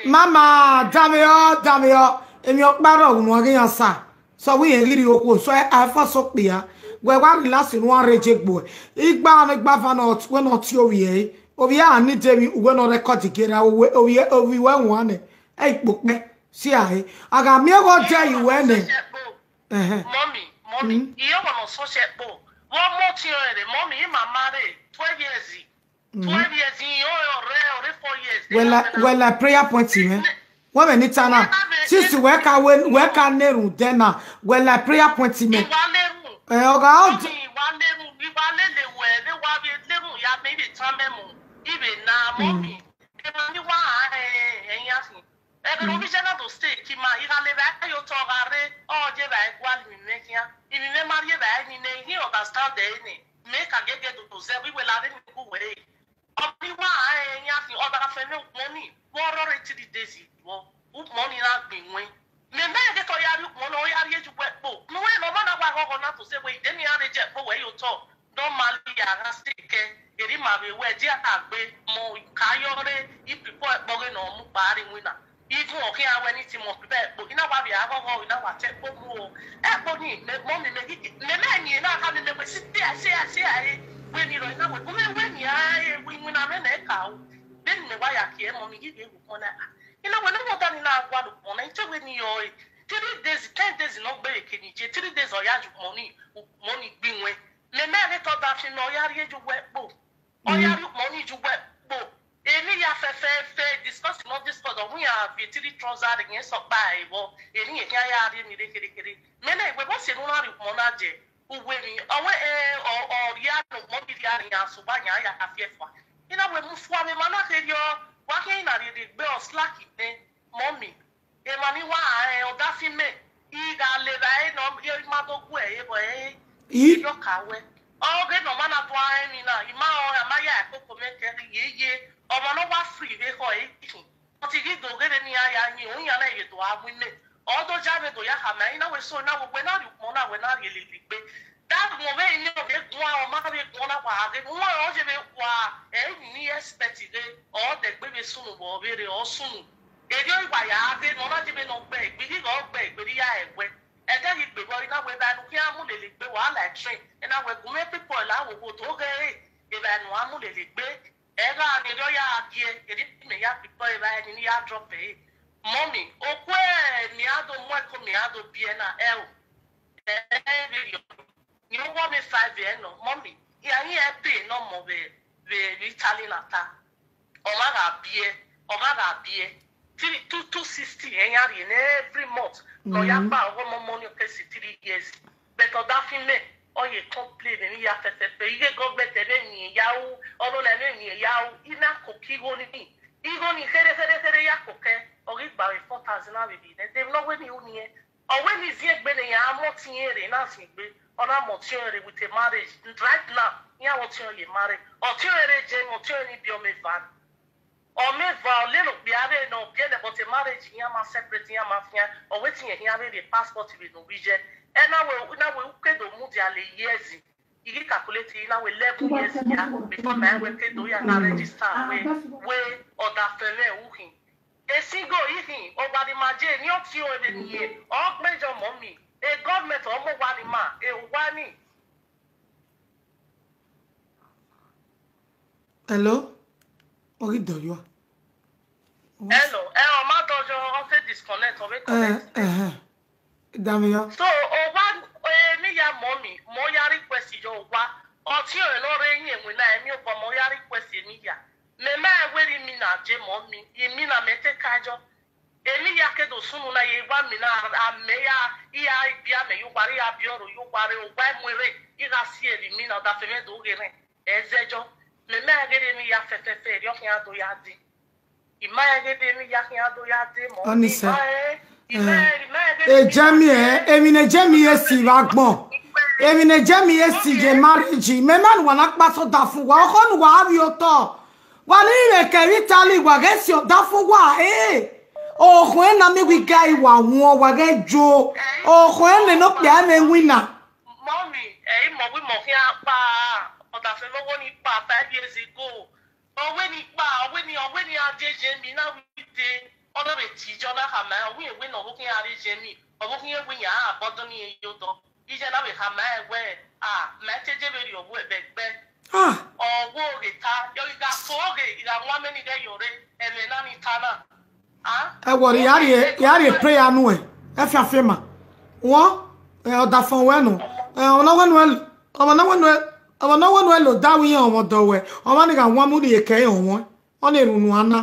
mama, danmwehọ, danmwehọ. Emwi ọkpa rọ ne uwa ghi answer. So wẹ irẹn ghi rhie okhuo, so a fa so kpia. Wẹ wa relax ne uwa rre je gbe uẹ. Igba ne igba va nọ, wẹ ne ọ tie ovbi ẹre. Ovbi ẹre a need emwi, uwẹ ne ọ record ghe ra, ovbi, ovbi uwẹ wan nẹ. Ẹ i kpokpẹ, si a he. A gha miẹn ọghe ọ dẹ ye uwẹ nẹ. Ẹhẹn. Mummy, mummy, iye ọmọ nọ sọchẹ kpo. Vbe ọmọ ọtiọnrẹn rre, mummy, ima marry twelve years. Twelve years, iye ọrẹ, ọrẹ four years. Wẹ la, wẹ la prayer point mwẹ. Wẹ vbe ni ta na. Since wẹ ka wẹ, wẹ ka na erhunmwu dẹ na, wẹ la prayer point mwẹ. I wa na erhunmwu. Ẹ, ọ gha ọ. Mummy, I wa na erhunmwu, I wa lele wẹ, vbe wa vbe na erhunmwu ya mẹ, I vbe tan mẹ mu, I vbe na, mummy. Emwa ni wa, eh, eh, ẹyan sin. Ẹghẹ ne ovbi iye na do stay, ke ima, I gha lele evbare ye otọ gha rre, ọ ye evbare gualọ imwi mwẹ khian. Imwi mwẹ ma rhie evbare ni nẹ, I ghi understand ẹre nẹ. Mẹ ka giẹgiẹ do zẹ vbe iwẹ la rre ni gu wẹ re. Ọ ni wa, eh, ẹyan sin, ọ gha fẹn ne ukpọn ni, vbe ọ rrọọ rre three days vbọ, ukpọn ni na gbin wẹn. Mẹ, mẹ ghe ke ọ ya rrie ukpọn na, ọ ya rrie ye uwẹ kpo. Ne uwẹ ne ọmọ na wa ghọghọ na to sẹ wẹ, I de ne iran rre ye ẹkpo wẹ ye otọ. Normally, a gha stay kẹ, erha ima vbe wẹ, dia a gbe, mọ ka yọ rre, I prepare ẹkpo ghe ne ọ mu kpa rre iwinna. Even ọ khian wẹ ne I te mọ prepare ẹkpo, I na wa vbe a ghọghọ, I na wa ta ẹkpo mu o. Ẹkpo ni, mẹ, mummy, mẹ ghi, mẹ, mẹ ni na kha mẹ, mẹ wẹ si, si, si, si, a, e, wẹ ni rọ, I na wẹ, mẹ wẹ ni a, e, wẹ iwinna mwẹ nẹ ka o. Vbene mẹ wa ya kie, mummy ghi vbe ru ukpọn na. I na wẹ ne ọ da ni na gualọ ukpọn na, I te wẹ ni yọ, e, three days, ten days ne ọ gbe vbe eke ni ye, three days ọ ya ye ukpọn ni, ukpọn ni gbin wẹn. Mẹ, mẹ ghe te ọ da fi mẹ, ọ ya rrie ye uwẹ kpo. Ọ ya rrie ukpọn ni ye uwẹ kpo. Emwi ya fẹfẹfẹ, discuss nọ discuss, ọ wẹ iran viẹ three trouser rre, irẹn sẹ ọkpa ẹre vbọ, emwi rẹn khian ya rrie emwi rre kherhe kherhe. Mẹ na, wẹ vbọ sẹ ne u na rrie ukpọn na ye, uwẹ emwi, ọ wẹ, eh, ọ, ọ rhia ne ukpọn ni rhia ne iran sẹ uwa, iran ya fiẹ fua. I na wẹ mu fua, mẹ ma na kherriọ, wa khian I na rhie rhie egbe, ọ slack nẹ, mummy. Emwa ni wa rẹn ọdafẹn mẹ, I gha lele evbare nọ, I ma do gu ẹre vbọ ẹre, I yọ ka wẹ. Ọ ghe ne ọ ma na do rẹn emwi na, I ma rẹn ọnrẹn, a ma ya ẹkoko mwẹ kẹ, ye ye, ọmwa ne ọ wa free vbe ekhọe, but I ghi do ghe vbene iran ya yin, iran na vbe do a mu imẹ. Ọ do ya vbe do ya khama, I na wẹ so, I na wẹ, wẹ na rrie ukpọn na, wẹ na rhie lele egbe. Da gun vbe eni ọ vbe guan, ọ ma vbe guan na wa ghe, wọn ọ ye vbe wa, ẹ i ni expect ghe, ọ dẹ egbe vbe sunu vbe ọ vbe rre, ọ sunu. Erriọ I wa ya ghe ne ọ na ye vbene ọ gbe egbe, I ghi ghe ọ gbe egbe, I ya ẹwẹ. Ẹdẹ ghi gbe vbe ọ, I na wẹ evbare ne u khian mu lele egbe, wa like train. I na wẹ gu mwẹ people la wo wo do ghe re, evbare ne u a mu lele egbe. Ẹ gha ne erriọ ya gie, erriọ mẹ ya prepare evbare ni, ne I ya drop ẹre. Mummy, okue mẹ a do mu ẹko mẹ a do biẹ na, ẹ o. Ẹ, ẹ, vberriọ. Irẹn ọghe five ẹre nọ, mummy, iran i pay ne ọmọ vbe, vbe, vbe Italy na ta. Ọ ma gha biẹ, ọ ma gha biẹ. Three, two, two sixty, iran ya rhie ne every month. Ne ọ ya gba ọghe ọmọ money ọ ke si three years. But ọdafẹn mwẹ, ọ ye complain vbe emwi hia fẹfẹfẹ. Ighe government ẹmwẹ miẹn ya ru, ọnọna ẹmwẹ miẹn ya ru, I na koko igho nii. Igho nii kherhe kherhe kherhe ya kokẹ, ọ ghi gba vbe four thousand na vbe rhie nẹ. De emwi ne ọ wẹ ne I ru niẹn? Ọ wẹ ne I ziengbe ne iran mu ọtiẹn rre, na ziengbe, ọ na mu ọtiẹn rre with a marriage. Right now, iran wẹ ọtiẹn ye marry. Ọtiẹn rre jẹ, ọtiẹn ni biẹ ọmọ eva. Ọmọ eva, ọ lele okpia vbe ne ọ biẹ nẹ, but marriage iran ma separate, iran ma fian, ọ wẹ te irẹn khian vbe rhie passport vbe ne ọ vbe ye. Ẹ na wẹ, na wẹ u ke do mudia le years, I ghi calculate, I na wẹ eleven years ya, before ma wẹ ke do ya na register wẹ, wẹ ọdafẹn mwẹ u khin. Esingo I khin, ọgba ni ma je, ne ọ tie ẹre vbe miẹn, ọ gbẹn ye ọmọ mi, e government ọmọ owa ni ma, e owa ni. Hello? Ọ ghi dọyọ. Hello, ẹ, ọ ma dọyọ, ọ te disconnect, ọ vbe connect. Ẹhẹn. Damian. So, owa, emwi hia mọ mi, mọ ya request yọ owa. Ọtiọnrẹn ne ọ rre yin ẹwẹn na, emwi obọ mọ ya request emwi hia. Mẹ ma wẹ ne imina je mọ mi, imina mẹ te ka jọ. Emwi hia ke do sunu na ye wa mi na, amẹ ya, I ya bia mẹ ye owa rre, I ya bia ọrọ ye owa rre, owa mu rre, I gha si ẹre imina, ọdafẹn mwẹ do ghe rẹn. Ẹzẹjọ, mẹ ma ghe rhie emwi hia fẹfẹfẹ, erriọ khian do ya dee. I ma rẹn ghe de emwi hia khian do ya dee mọ. Ọnise. I ma rẹn, I ma rẹn, I ma rẹn ghe de emwi hia Ejemi ẹ, emwi ne Ejemi ye si vbe agbọn. Emwi ne Ejemi ye si ye marriage. Mẹ ma ne uwa na kpa sẹ ọdafẹn uwa, ọkhọ ne uwa vbe otọ. Wa ni vbe kẹ vbe Italy, wa ghẹ si ọdafẹn uwa, eh. Ọkhọ na mi wi ga iwa wọn, wa ghẹ jo. Ọkhọ ne nọ kpia mwẹ winna. Mummy, ẹ i mọ wẹ imọ khian kpa, ọdafẹn vbe ọghọ ni kpa five years ago. Ọ wẹ ne I kpa, ọ wẹ ne, ọ wẹ ne I a die ye emwi na vbe te, ọ na vbe tie iye na khama, ọ wẹ ne ọ vbe khian rre ye emwi, ọ vbe khian wẹ iran a bọdọ ne irẹn ye odọ. Iye na vbe khama ẹn wẹ, a, ma te je vberriọ vbe ẹbẹ gbe. Ah. Ọ wẹ oghe ta, yọ ghi gha fo oghe, I gha wan mẹ ni ghẹ yọ rre, ẹmwẹ na ni ta na. Ẹ wọrọ, ya rhie, ya rhie prayer nuẹn, ẹ fian fian ma. Wọn, ẹ, ọdafẹn wẹ nọ, ẹ, ọmọ na wẹ nuẹ, ọmọ na wẹ nuẹ, ọmọ na wẹ nuẹ lo da wẹ iran ọmọ dọ wẹ, ọmọ ni gha wan mu rhie kẹ ọmọ, ọ na erhunmwu ana.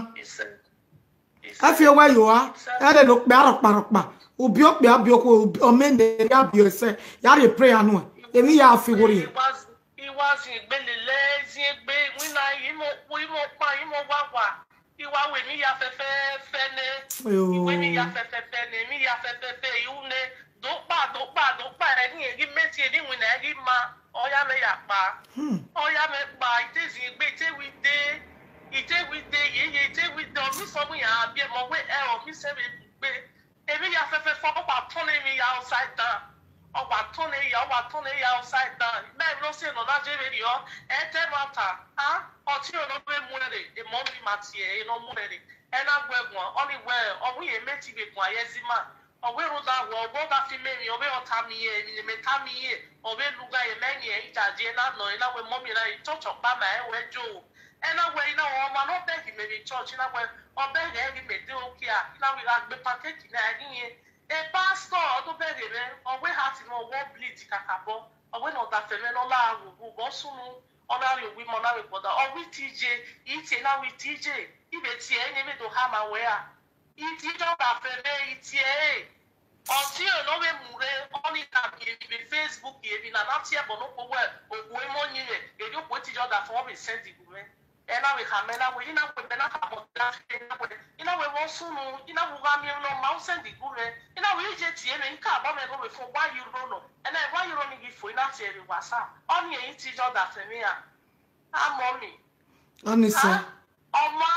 Ẹ fi owẹ yo a, ẹ rhe lo kpẹ arọkpa rọkpa, ubi okpia ubi okhuo, ubi, ọmọ ene ya biẹ ẹsẹ, ya rhie prayer nuẹn, emwi ya fi wo rhie. I wa zin egbe lele, zin egbe, iwinna, imo, imo ọkpa, imo wawa. I wa wẹ emwi hia fẹfẹfẹ nẹ. Ayo. I wẹ emwi hia fẹfẹfẹ nẹ, emwi hia fẹfẹfẹ, I ru nẹ. Do kpa, do kpa, do kpa, ẹre ne irẹn ghi mẹ tie, ne iwinna ẹre ghi ma, ọ ya mwẹ ya kpa. Hmm. Ọ ya mwẹ kpa, I te zin egbe, I te wẹ I de, I te wẹ I de, yeye, I te wẹ I de, ọ miẹn sẹ ọ mu iran biẹ, mẹ ọ wẹ ẹ, ọ miẹn sẹ vbe gbe. Emwi hia fẹfẹfẹ, ọ wa tọn emwi hia upside down. Ọ wa tọn emwi hia, ọ wa tọn emwi hia upside down. Mẹ emwi ne ọ sẹ ne ọ na je vberriọ, ẹ te ẹmwata, a, ọtiọnrẹn ne ọ vbe mu ẹre, emọ ni ma tie ẹre ne ọ mu ẹre. Ẹ na gu ẹguan, ọ ni wẹ, ọ wẹ irẹn mẹ te vbe guan ye ẹzima. Ọ wẹ rhunmwuda wẹ, ọ wẹ ọdafẹn mwẹ emwi, ọ vbe ọ tama irẹn, emwi ne mẹ tama irẹn, ọ vbe lugha ye mẹ ni ẹ i jaje, ẹ na nọ, ẹ na wẹ mummy na, church ọkpa ma ẹ wẹ jo. Ẹ na wẹ, I na wẹ ọmwa ne ọ bẹghe mẹ vbe church, I na wẹ, ọ bẹghe ghi mẹ de okia, I na wẹ I gha gbe pancake na, ẹ ghi yẹn. E pastor, ọ do bẹghe mwẹ, ọ wẹ heart mwẹ, ọ wẹ bleed kakabọ, ọ wẹ ne ọdafẹn mwẹ ne ọ la ghogho, vbe ọ sunu, ọ na rhie owa ima, ọ na vbe gbe ọdafẹn, ọ wẹ I tie iye, I tie na wẹ I tie iye, I vbe tie ẹre, ne vbe do khama wẹ ra. I tie iye ọdafẹn mwẹ, I tie ẹre. Ọtiọnrẹn ne ọ vbe mu rre, ọ ni ka miẹn emwi vbe Facebook, emwi na na tie ẹbọ ne okhuo wẹ, okhuo emọ yin mwẹ, erriọ okhuo tie iye ọdafẹn, ọ vbe send gu mwẹ. Ẹ na vbe khama, ẹ na wẹ, I na wẹ, mẹ na khama ọdafẹn, I na wẹ, I na wẹ vbe ọ sunu, I na wẹ u gha miẹn emwi ne ọ ma, u send gu mwẹ. I na wẹ I ye tie mwẹ, I ka bọ mwẹ ghe vbe fo one euro nọ. Ẹ na one euro ni ghi fo, I na tie vbe WhatsApp. Ọ ni ẹre I tie iye ọdafẹn mwẹ ra. A mummy. Ọnise. A, ọmwa,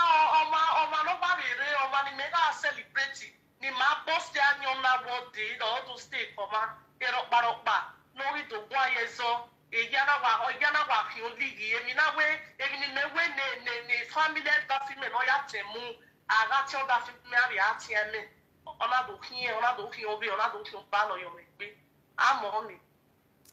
ọmwa, ọmwa ne ọ gba vbe rre, ọmwa ne imẹ gha celebrate, ne ima bọst aniọn na wẹ ọ dee, ne ọ do stay kọma, erọkpa rọkpa, ne ọ ghi do guan ye ẹzọ, eya na wa, eya na wa khian olighi, emwi na wẹ, emwi ne imẹ wẹ ne, ne, ne family ọdafẹn mwẹ ne ọ ya tẹn mu, a gha tie ọdafẹn mwẹ, a vbe a tie ẹmwẹ, ọ na do khian, ọ na do khian ovbi, ọ na do khian ọba ne ọ yọ mwẹ egbe. A mummy.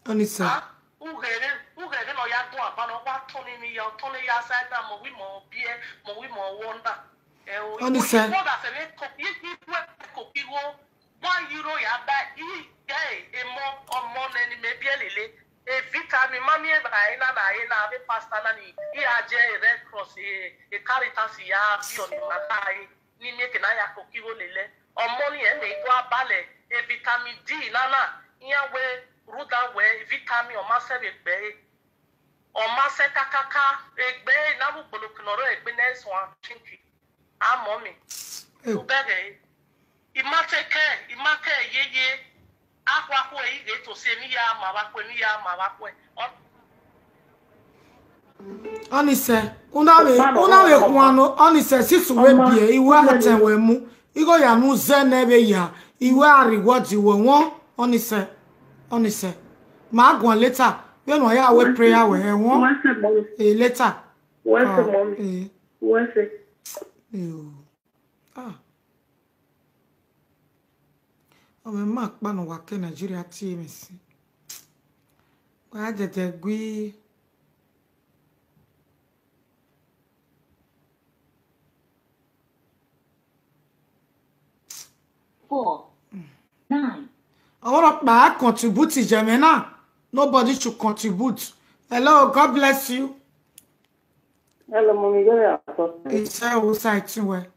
Ọnise. Ah, ughẹre, ughẹre ne ọ ya gun aban, ọ wa tọn emwi hia, ọ tọn emwi hia side na, mẹ ọ wẹ imọ biẹ, mẹ ọ wẹ imọ ọwọ na. Ẹ o, Ọnise. Iwọ ọdafẹn mwẹ ko, i, i, iwẹ ko ki gho, one euro ya ba, I, ẹ, emọ, ọmọ nẹ ne imẹ biẹ lele. E vitamin, ma miẹn evbare na, na, e na, avbe pasta na ni, I gha jẹ e Red Cross, e, e Caritas ya biẹ ọni ma ta ẹre. Ne I miẹn eke ne a ya koko igho lele. Ọmọ ni ẹmwẹ i do abalẹ, e vitamin D na na, iran wẹ rhunmwuda wẹ vitamin ọ ma sẹ vbe egbe ẹre. Ọ ma sẹ kakaka, egbe ẹre na vbe ugboloko ne ọ rre egbe ne ẹ i suẹn chinky. A mọ mi. Ubẹghe, I ma te kẹ, I ma kẹ yeye. Akhuakhua ẹre I ghe to si emwi ya ma vbe akhuẹ, emwi ya ma vbe akhuẹ. Ọ- Ọnise, una vbe, una vbe khuan nọ, Ọnise, sisi wẹ biẹ, I wẹ atẹn wẹ mu, igho ya nu zẹ nẹ vbe ya, I wẹ a reward wẹ wọn, Ọnise, Ọnise. Ma guan later, vbene ọ ya wẹ prayer wẹ ẹwọn, What's up, mommy? Eh, later. What's up, mommy? Eh. What's it? Yo. Ah. Ọ mwẹ ma kpa ne uwa ke Nigeria tie mwẹ si. Wa dẹdẹ gui. Four, nine. Ọmọ rọ kpa contribute jẹ mwẹ na. Nobody should contribute. Hello, God bless you. Hello, mommy. You're a person. It's a website where.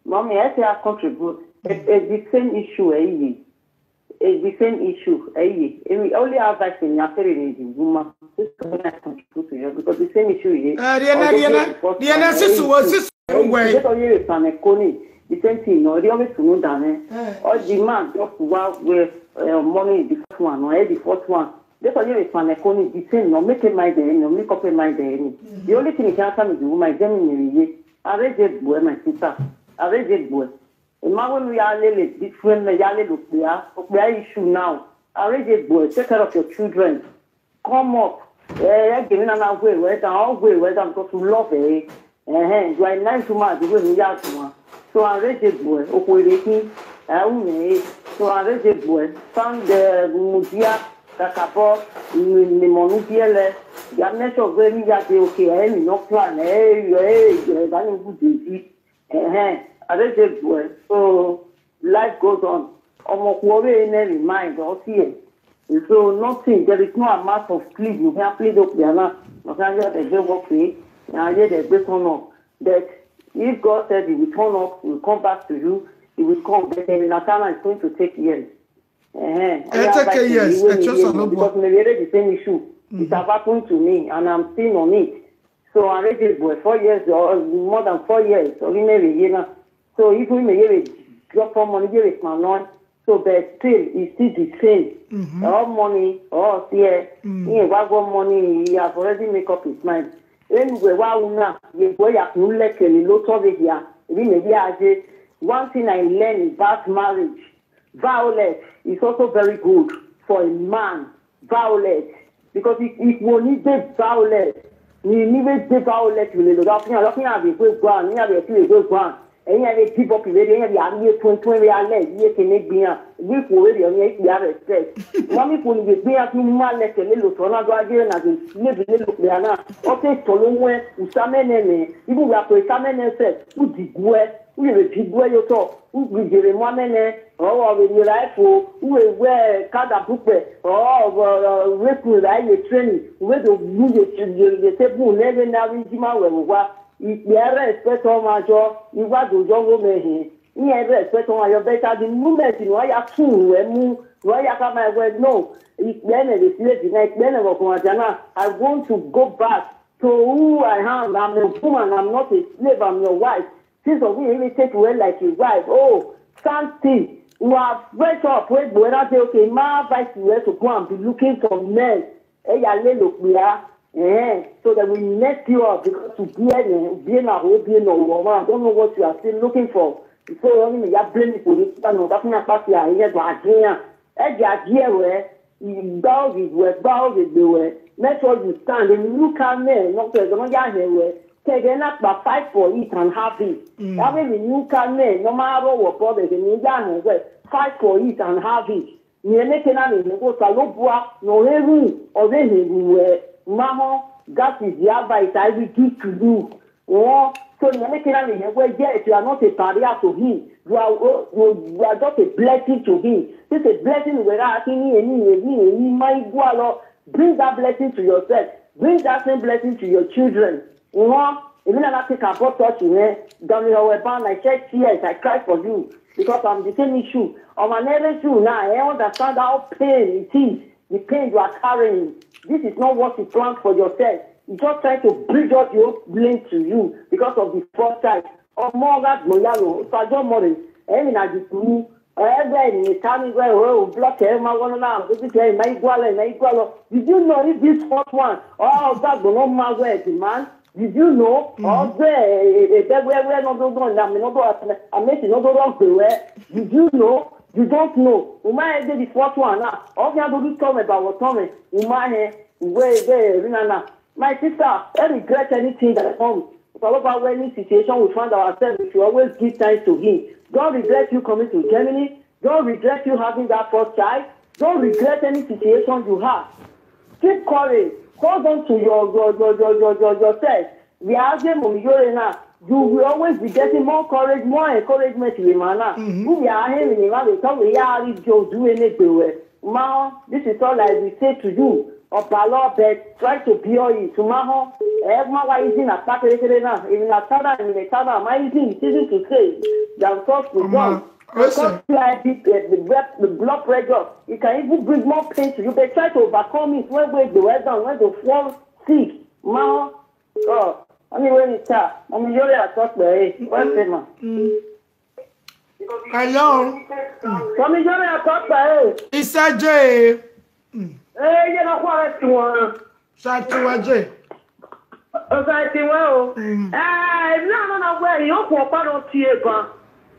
Mommy, I say I contribute. It's, it's the same issue, eh? It's the same issue, eh? Emi, only advice in your parents is woman. This is what I contribute to you because the same issue, eh? Eh, the energy, the energy, sis, sis, eh, wait. Just only the same thing, no, the only thing, no, eh? All the man just wa wẹ, eh, money, the first one, no, eh, the first one. Just only the same thing, no, make a mind, eh, no, make up a mind, eh. The only thing you can tell me, the woman, is them in the, I read it, boy, my sister. I read it, boy. Ima wẹ ne u ya lele different, ya lele okpia, okpia issue now. Arrange egbe, take care of your children. Come up. Eh, ẹgbẹe na na wẹ wẹ dan, ọ wẹ wẹ dan because you love her. Eh, you are a nice woman, the way you are. So arrange egbe, okhuo rre khin, ẹ u mẹ e. So arrange egbe, stand there, mudia, kakabọ, ni mọ nu biẹlẹ. Ya make sure wẹ ni ya dey okay, ẹ ni no plan, ẹ, ẹ, ẹ, ba ni good dey. Ẹhẹn, a vbe je guẹ. So, life goes on. Ọmọ okhuo vbe ne remind ọ tie. So, nothing, there is no amount of plead you can plead okpia na. You can just dey work with, and yet they break on up. But if God said he will turn up, he will come back to you, he will come. But then Natana is going to take years. Eh, eh, take years. I trust Ologbo. Because maybe the same issue. It have happened to me, and I'm still on it. So I read it for four years, or more than four years, or maybe a year now. So if we may give a drop of money, give a man on. So, but still, it's still the same. All money, all here. He ain't got money. He have already make up his mind. Anyway, why una? You go ya kule kele lo to be here. Maybe a year. One thing I learned about marriage. Violence is also very good for a man. Violence. Because if, if we need the violence, we need the violence, we need the violence, we need the violence, we need the violence. Ẹ̀yin ẹ lè give up ìwé, ẹ̀yin ẹ lè àmì ètò ètò ẹ̀rẹ́ alẹ́, ìwé kìíní gbìyàn, ìwé ìkòwé rẹ̀, ọ̀yẹ́ ìpè respect. Wọ́n mi kò ní lè gbìyàn kí n má lẹ́kẹ̀ lé lòtọ́ náà, lọ́wọ́ ajé náà lè lè lè lò pé àná. Ó tẹ̀ tọ́ ló wọ́n ẹ̀, ìsámẹ́nẹ̀ nẹ̀, ibùdó àpò ìsámẹ́nẹ̀ sẹ̀, ó dìgbò ẹ̀, ó lè dìgbò ẹ̀ yóò tọ̀. Ugbe ijere mu amẹ nẹ, ọ vbe rhie ra ẹfo, u vbe wẹ kada bukpẹ, ọ vbe rhie kun ra ye training, u vbe do mu ye ye ye table nẹ vbe ne avbe ijima ruẹ vbe owa. Ikpia ẹre respect ọmwa jọ, I wa do yọ ọghe mẹ hẹn. Iran ẹre respect ọmwa yọ, but at the moment ne uwa ya tun ruẹ mu, ne uwa ya khama wẹ no, ikpia ẹnẹ vbe slave na, ikpia ẹnẹ vbe ọguọmwadia na, I want to go back to who I am. I'm a woman, I'm not a slave, I'm your wife. Since of we really take well like a wife. Oh, something. You are fresh up, wait, but I say, okay, my advice to you to go and be looking for men. Hey, ya lelo, yeah. Eh, so that we mess you up because to be a, be a, be a, I don't know what you are still looking for. So only me, you blame me for this. I know that's not part here. Yes, but I can't. Ẹ dia die ruẹ, gba oghighe ruẹ, gba oghegbe ruẹ. Make sure you stand. Emwi ne u ka mwẹ, ne ọ tẹzọ ne ọ ya hẹn ruẹ, ke ẹghẹ na kpa, fight for it and have it. Avbe emwi ne u ka mwẹ ne ọ ma rrọọ wẹ obọ vbe ẹghẹ ne u ya hẹn ruẹ, fight for it and have it. Rẹn neke na vbe hẹn wẹ Osanobua ne ọ rre ru, ọ vbe hẹn ru ruẹ. Ma họn, that is the advice I will give to you. Wrong. So, you make it an example where, yes, you are not a barrier to him. You are, oh, you, you are just a blessing to him. This is a blessing where I think he, he, he, he, he might go along. Bring that blessing to yourself. Bring that same blessing to your children. Wrong. If you never take a pot touch in here, don't you know about, I shed tears, I cry for you. Because I'm the same issue. Ọmwa ne rre issue now, I understand how pain it is, the pain you are carrying. This is not what you planned for yourself. You just trying to bring all the whole blame to you because of the first child. Ọmọ gha gbọn ya ro, so I just worry. Ẹmwẹ na di kuru. Ẹgbẹ ni ta ni wẹ o block ẹ ma wọnọ na, o ti kẹ ma igualọ, ma igualọ. Did you know if this fourth one, ọ gha gbọn ma wẹ the man? Did you know? Ọ gbẹ ẹgbẹ wẹ wẹ no do do na mi no do amesi no do do gbe wẹ. Did you know? You don't know. U ma he dey the fourth one na. Ọ ghi do do tọ mwẹ ba wọ tọ mwẹ. U ma he, uwe ẹgbẹ rinana. My sister, don't regret anything that comes. If all of our any situation we find ourselves, we should always give thanks to Him. Don't regret you coming to Germany. Don't regret you having that first child. Don't regret any situation you have. Keep courage. Hold on to your your your your your, your yourself. We are asking Mommy Yore now. You will always be getting more courage, more encouragement to the man now. Mm-hmm. Who we are hearing him, we tell we are ready to do anything well. Ma, this is all I will say to you. Obalo, but try to be all it. Ma ho, everyone why is in a pack now. Even a tada, even a tada, my is in, it's easy to say. You are tough to Ọmọ, done. Listen. Because you are the, the, the, blood, the blood pressure, it can even bring more pain to you. But try to overcome it when we the weather, when the fall sick. Ma, oh, anyway, it's tough. Mommy Yore, I talk to her. What's the man? Mm. Hello. Mommy Yore, I talk to her. Isaje. Ee, ye na khua rẹ tuan. Isaje. Osa ti wẹ o. Mm. Eh, na na na wẹ, yo ku ọkpa no tie ba.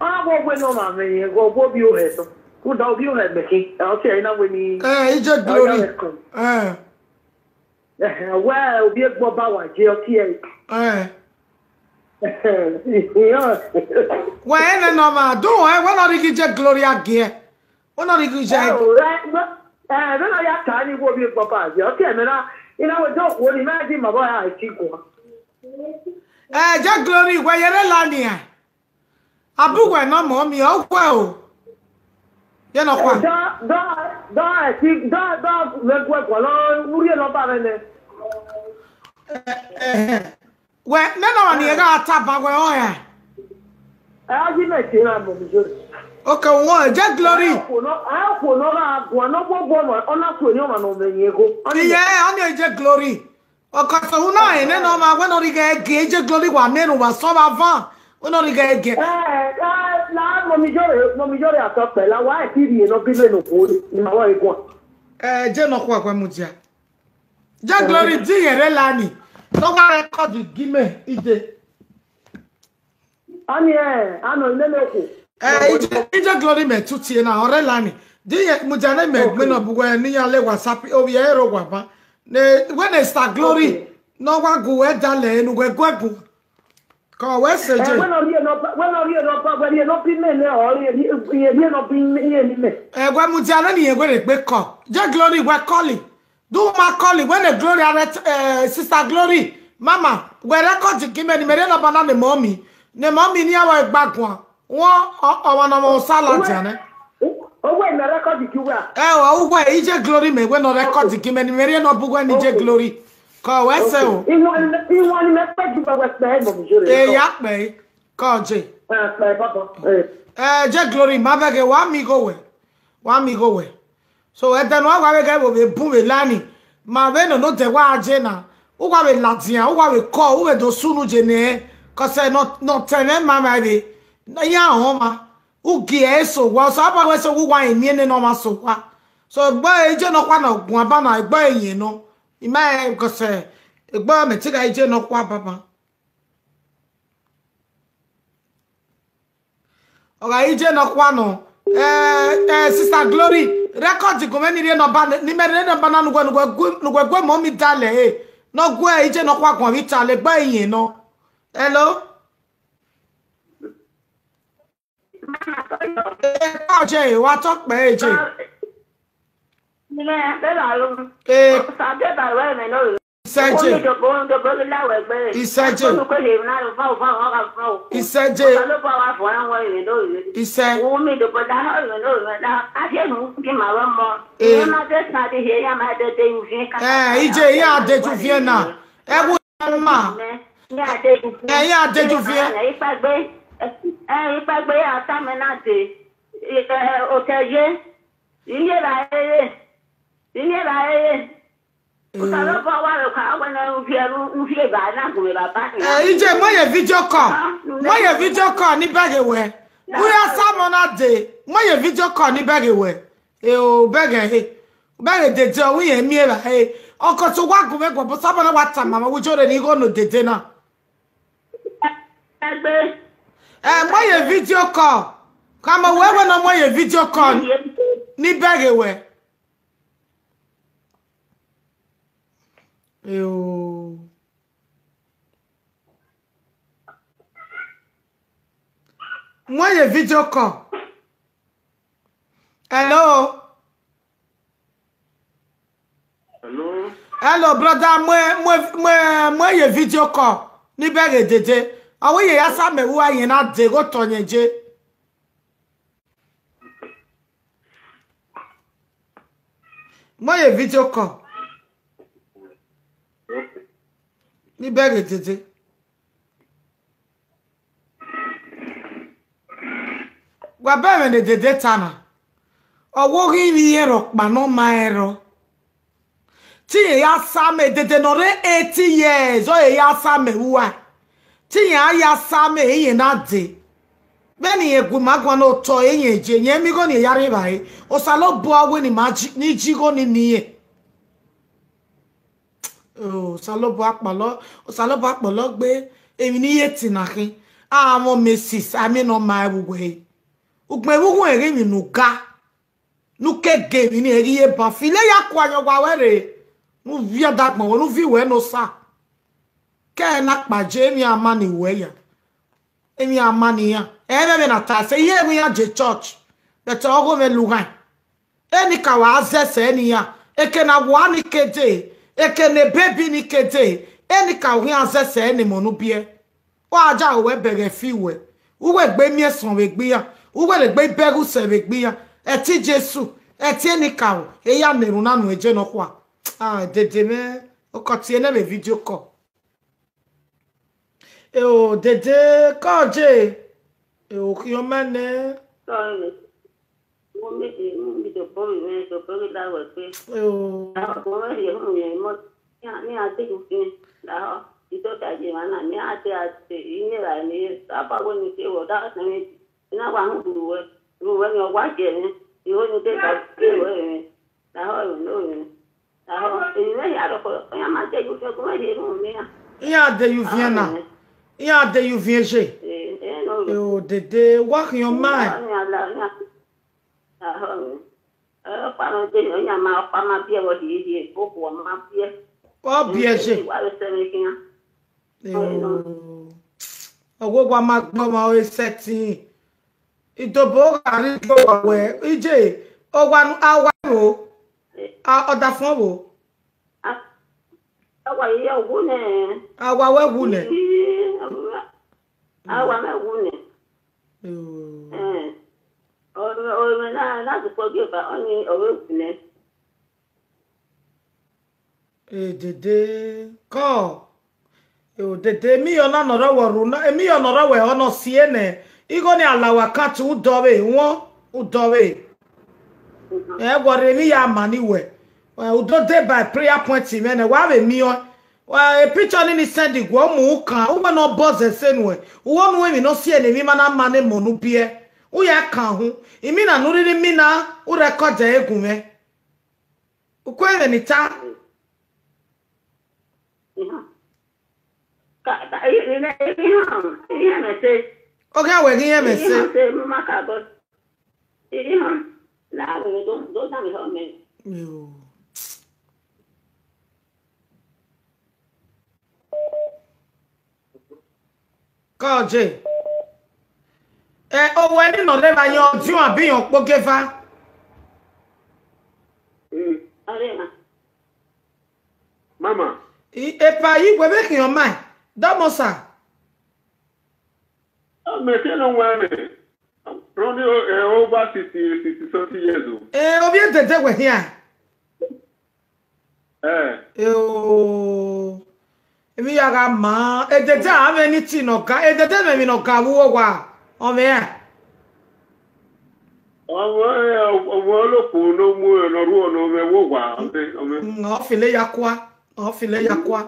A wo we no ma me, wo wo bi o he so. Ku da obi o he me ki. E o tie na we ni. Eh, Ije Glory. Eh. Eh, wẹ obi egbe ọba wa je ọ tie. Eh. Wẹ ene nọ ma, do wẹ, wẹ nọ rhie ghi je Glory a giẹ. Wẹ nọ rhie ghi je. Eh, o, eh, no, eh, vbene ọ ya ta ni wo vbe gbọba ye, ọ tie mẹ na, I na wẹ do khuo ni, mẹ ghi ma vbe a ti guan. Eh, je Glory, wẹ ye rre la nian. Abu wẹ nọ mọ mi, ọ wẹ o. Ye nọ kua. Eh, da, da, da, eh, ti, da, da, vbe guẹ guan nọ, u rhie nọmba mwẹ nẹ. Eh, eh. Wẹ, nene ọmwa ni ẹ gha taba wẹ ọ hẹ? Ẹ ghi mẹ te na mọ mi yo. Okay, wọ, je Glory. Ẹ khuo nọ, ẹ khuo nọ gha guan nọ gbogbo ọmwa, ọ na kue ni ọmwa nọ mẹ yin egho. Ọ ni Iye, ọ ni je Glory. Ọkọsẹ hu na ene nọ ma wẹ nọ rhie ghe gie, je Glory wa nene wa sọ vbe avan. Wẹ nọ rhie ghe gie. Eh, eh, la mọ mi yo re, mọ mi yo re atọ pẹ, la wa e ti rhie nọ bi le no ko ni ma wa e guan. Eh, je nọ khuẹ khuẹ mudia. Je Glory di yẹn rre la ni. Nọ wa record gi mẹ ide. Ani ẹ, anọ nene okhuo. Eh, ije, ije Glory mẹ tutie na, ọ rre la ni. Di yẹn mudia ne mẹ gbe nọ bu wẹ ni ya le WhatsApp, ovbi ẹ ro wa ba. Ne, wẹ ne Star Glory, nọ wa gu wẹ dalẹ, enu wẹ gu ẹbu. Kọ wẹ sẹ je. Wẹ nọ rhie nọ ba, wẹ nọ rhie nọ ba, wẹ rhie nọ bi mẹ nẹ, ọ rhie, rhie, rhie nọ bi mẹ, rhie ni mẹ. Eh, wẹ mudia ne ni yẹn wẹ rhe gbe kọ. Je Glory wẹ kọli. Do ma call wẹ ne Glory arẹ, eh, Sister Glory, mama, wẹ record gi mẹ ni mẹ rhie nọmba na ne mọ mi, ne mọ mi ni avọ egba guan. Wọn, ọ, ọmwa ne ọmwa osa ladian nẹ. Owẹ mẹ record gi wẹ. Ẹ o, owẹ ije Glory mẹ wẹ nọ record gi mẹ ni mẹ rhie nọ bu wẹ ni ije Glory. Kọ wẹ sẹ o. Iwani mẹ, iwani mẹ kpe gi wẹ wẹ kpe mọ mi jore. E ya kpe. Kọ je. Ẹ kpe baba. Eh, je Glory, ma vẹ ghe wa mi igho wẹ. Wa mi igho wẹ. So, ẹdẹ ne ọ wa vbe ghẹ vbe bun vbe la ni, ma vbe nọ ne odẹ wa je na, u wa vbe ladian, u wa vbe kọ, u vbe do sunu je nẹ, cause nọ, nọ tẹn mwẹ ma ma vbe, iran họn ma, u gie ẹre so owa, so aba wẹ so u wa emiẹn nene ọmwa so owa. So, egbe ije nọkhua na guan ba na, egbe iyẹn nọ, I ma rẹn, cause egbe mẹ te gha ije nọkhua baba. Ọ gha re ije nọkhua nọ. Eh, eh, Sister Glory, record gu mwẹ ni rhie nọmba, ni mẹ rhie nọmba na ne uwẹ, ne uwẹ gu, ne uwẹ gu mọ mi dalẹ, eh. Ne ọ gu ije nọkhua guan vbe Italy, egbe iyẹn nọ. Hello? Eh, ọ je, wa tọ kpẹ, eh, je. Eh. Isẹje. Isẹje. Isẹje. Isẹ. Eh, ije, iran adejuviẹn na. Ẹ wo ma. Eh, iran adejuviẹn. Ẹ, ikpẹgbe ya ta mẹ na dee. Ẹ, otọ ye. Iyẹn ra rere. Iyẹn ra rere. Osanobua wa rhọkpa wẹ ne u viẹ, u viẹ evba na gun vbe baba nian. Ije, mu ye video call. Mu ye video call ni bẹghe wẹ. Wẹ ya sa mọ na dee. Mu ye video call ni bẹghe wẹ. E o, bẹghe he. Bẹghe dede, ọ wẹ irẹn miẹn evba he. Ọkọ te wa gun vbe guọbọ, sabọ na wa tama ma, wẹ ijorre ni igho ne odede na. Ẹgbe. Ẹ, mu ye video call. Khama wẹ wẹ ne ọ mu ye video call. Ni bẹghe wẹ. E o. Mu ye video call. Hello. Hello. Hello, brother. Mu, mu, mu, mu ye video call. Ni bẹghe dede. Ọ wẹ ye ya sa mẹ wu a yẹn na dee, ghe otọ yẹn je. Mu ye video call. Ni bẹghe dede. Wa bẹghe ẹmwẹ ne dede ta na. Ọ wẹ ọ ghi vbe irẹn rhọkpa ne ọ ma rẹn rrọọ. Te irẹn ya sa mẹ dede ne ọ rre eighty years, ọ ye ya sa mẹ ua. Te irẹn a ya sa mẹ, irẹn na dee. Vbene irẹn gu ima guan ne otọ irẹn je, irẹn miẹn igho ne irẹn ya rre evbare. Osanobua wẹ ne ima ji, ne I ji igho ni ne irẹn. O, Osanobua kpalọ, Osanobua kpalọ gbe, emwi ne I ye ẹtin na khin. A mwẹ Mrs., a miẹn ne ọ ma ẹvbo uwẹ re. Ugbẹn vbe uwu ẹre emwi ne u ga. Ne u ke ga emwi ni, ẹ ghi ye ban fi, ne ya kua yan owa ruẹ rre, ne u viọ ọdagbọn ruẹ, ne u viọ uwẹ ne osa. Ke ẹre na kpa je, emwi a ma ni wẹ ya. Emwi a ma ni iran. Ẹ i mwẹ vbene a ta ẹse, iye emwi iran je church, but ọghe mwẹ lughaẹn. Enikaro a zẹ ẹse ne iran, eke ne a wa ni ke dee, eke ne baby ni ke dee, enikaro khian zẹ ẹse ne emọ ne u biẹ. Wa ja wẹ bẹghe fi wẹ, u wẹ gbe miẹn ẹsọn vbe egbe iran, u wẹ gbe bẹghe usẹ vbe egbe iran, ẹtin Jesu, ẹtin enikaro, eya ne erhunmwu na nuẹn je nọkhua. Ah, dede mwẹ, okọ tie nẹ vbe video call. E o, dede, kọ je. E o, khian ma nẹ. Sorry, miss. Mo miss, mo miss the boy, man, the boy that was there. E o. Àwọn ọmọ rẹ̀ yẹ fún yẹn mọ́, ní a, ní a dé òfin, làwọn ìtọ́jà yìí wà náà, ní a dé àti ìyẹn rà ní sábà wọ́n ní ṣe wọ̀ dá ọ̀sán méjì. Iná wà ń gbùrù wẹ̀, gbùrù wẹ̀ ni ọwọ́ àjẹ́ mi, ìwé ni dé ìgbà tí ìwé rẹ̀ mi, làwọn ìrònú mi. Làwọn èyí mẹ́rin àròkọ, ọ̀yàn máa jẹ́ yóò fẹ́ kó mẹ́rin inú mi náà. Iran de yu viẹn na. Iran de yu viẹn je. Ee, ee, no. E o, dede, wa khian ma. Ní àlà, ní àlà. Ahọ mi. Ọkpa ma de, ọyàn ma, ọkpa ma biẹ wọ hiehie, okhuo ma biẹ. Ọ biẹ je. Wa vbe sẹ vbe khian. E o. Ọghe wa ma gbọ ma ore sẹtin. Idobo gha rhie igie owa wẹ, ije, owa nu, a wa ro. A, ọdafọn vbo? A, a wa ye wu nẹ. A wa wẹ wu nẹ. Ii, a wa, a wa mẹ wu nẹ. Oh. Eh. Ọ, ọ, na, na dukpọ gie ba, ọni ọ vbe wu nẹ. Eh, dede. Kọ. Eh, dede, emiyọ na nọ rọ wẹ ru na, emiyọ nọ rọ wẹ ọ nọ sie nẹ. Igho ni alawa kan tu udọ vbe, wọn udọ vbe. Ẹ wọrẹ emwi ya ma ni wẹ. Ẹ, u do deba prayer point mwẹ nẹ, wa vbe miẹn ọẹn. Wa, e picture ni ni send guẹ, u mu u kan, u wẹ ne ọ bọ zẹ ẹse nuẹn. U wẹ unu emwi ne ọ si ẹre ne emwi ma na ma ne emọ ne u biẹ. U ya kan uhun. Imina ne u rhirhi mina, u record ẹre gu mwẹ. U kue vbene I ta? Ka, ka, i, i, i, i, i, i, i, i, i, Ọ ghi a wẹ ghi rẹn mwẹ ẹse. Iran se mu ma ka bọ. Iran na rere do, do da mi họ mẹ. Yo. Kọje. Ẹ, owẹ ni nọ rre vbe ayọn ọdiọn abi yọn kpogeva. Mm. Ọrẹ ma. Mama. I, epa yi wẹ vbe khian ọmaẹn. Dọmọ sa. Mẹ ke nọ wẹ mẹ. Running, eh, over sixty, sixty something years old. Eh, ovbi edede wẹ hian. Eh. Eh, oh. Emwi ya gha ma, edede a mwẹ ni ti nọ ga, edede mwẹ emwi nọ ga vbe uwu owa. Ọ mwẹ ra? Ọmọ, ọmọ olokpu ne ọ mu ne ọ rhuọ ne ọ mwẹ vbe owa, ọ mwẹ, ọ mwẹ. Mm, ọ file ya kua, ọ file ya kua.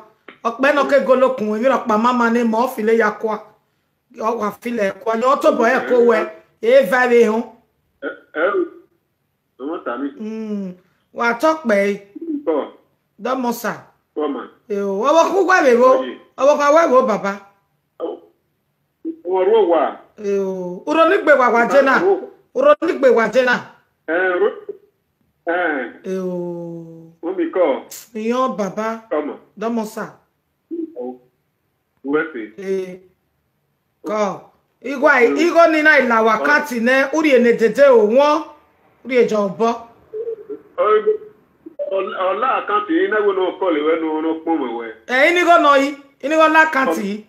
Ọkpẹ nọ ke golo kun, emwi rhọkpa mama ne ma ọ file ya kua. Ọ wa file ya kua, yọ tobọ ẹre ko wẹ, e va vbe họn. Ẹ, ẹ, ọmọ ta ni. Mm, wa tọ kpẹ e. Tọ. Dọmọ sa. Tọ ma. Eo, ọvbokhan wẹ vbe vbo, Oye. Ọvbokhan wẹ vbo baba. Ọ, ọmọ rhuọ owa. Eo, urho ni gbe wa wa je na. Rhuọ. Urho ni gbe wa je na. Ẹ, rhuọ. Ẹ. Eo. Mummy kọ. Iyọn baba. Tọ ma. Dọmọ sa. Uwẹ se. Eh. Kọ. Igho, igho ni na i la wa kanti nẹ, u rhie ne dede o wọn, u rhie jọ obọ. Ọ, ọ, ọ la kanti, I na wẹ ne ọ kọle wẹ ne ọ kpọnmwẹ wẹ. Eh, inigho nọ yi, inigho la kanti.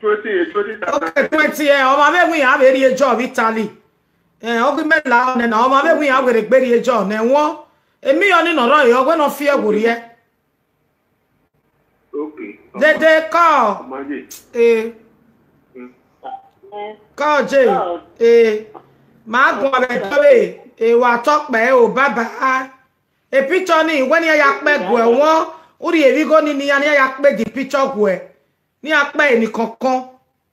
Twenty, twenty thousand. Okay, twenty, eh, ọmwa vbe wẹ iran vbe rhie jọ vbe Italy. Eh, ọ ghi mẹ la nẹ na, ọmwa vbe wẹ iran were gbe rhie jọ nẹ wọn. Emiyọ ni nọ rrọọ, ọ wẹ ne ọ fi ẹvbo rriẹ. Okay. Dede kọ. Ọmọ ye. Eh. Mm. Kọ je. Kọ. Eh. Ma guan vbe dọvbe. Eh, wa tọ kpẹ o, bye bye. E picture ni, wẹ ne iran ya kpẹ guẹ wọn, u rhie vbe igho ni ne iran ne iran ya kpe di picture guẹ. Ne iran kpẹ ni kọnkọn.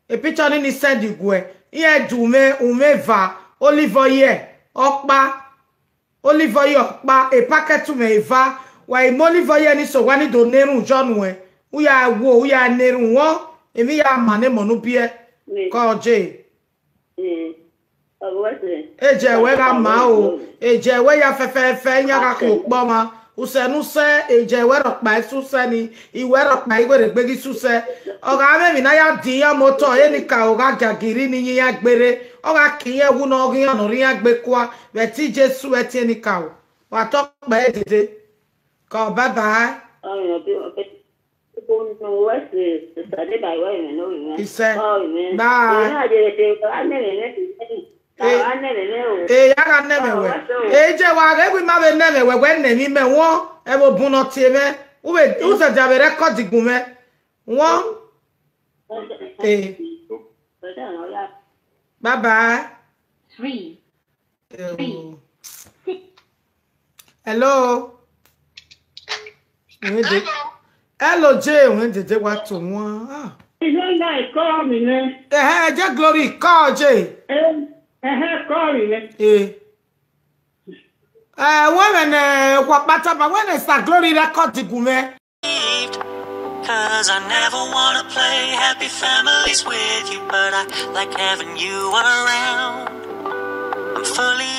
E picture ni ni send guẹ. Iran du mwẹ, umwẹ eva, olive oil ọkpa. Olive oil ọkpa, e packet mwẹ eva. Wa i mu olive oil ni so wa ni do na erhunmwu jọ nuẹn. U ya wo, u ya na erhunmwu, emwi ya ma ne emọ ne u biẹ. Kọ je. Mm. Ọ wẹ sẹ. Eje wẹ gha ma o, eje wẹ ya fẹfẹfẹ, iyan gha khian okpọ ọmwa. Usẹ ne usẹ, eje wẹ rhọkpa i susẹ ni, iwẹ rhọkpa i were gbe ghi susẹ. Ọ gha mwẹ emwi ne a ya di iran motọ, enikaro gha gia giri ni yin iran gberre. Ọ gha ke iran wu ne ọ ghi iran ne ọ rre iran gbe kua, vbe ẹtin Jesu, vbe ẹtin enikaro. Wa tọ kpẹ dede. Kọ, bye bye. Ọmọ, ọmọ, ọmọ. Isẹ. Bye. Eh, a gha nẹ mwẹ wẹ. Eh, je wa ghe, gu ima vbe nẹ mwẹ wẹ, wẹ nẹ emwi mẹ wọn, ẹvbo bun ne ọ tie mwẹ. U vbe, u zẹdẹ vbe record gun mwẹ. Wọn. Eh. Bye bye. Three. Oh. Hello. Wẹ de-, hello, Jay, wẹ dede wa to wọn. Ah. Ìyá ńlá ẹ̀kọ́ mi ni. Ẹhẹ, jẹ́ Glory, call Jay. Ẹ, ẹhẹ, call mi ni. Eh. Eh, wẹ mẹ nẹ, wa kpata ba, wẹ nẹ sa Glory record gun mwẹ. 'Cause I never wanna play happy families with you, but I like having you around. I'm fully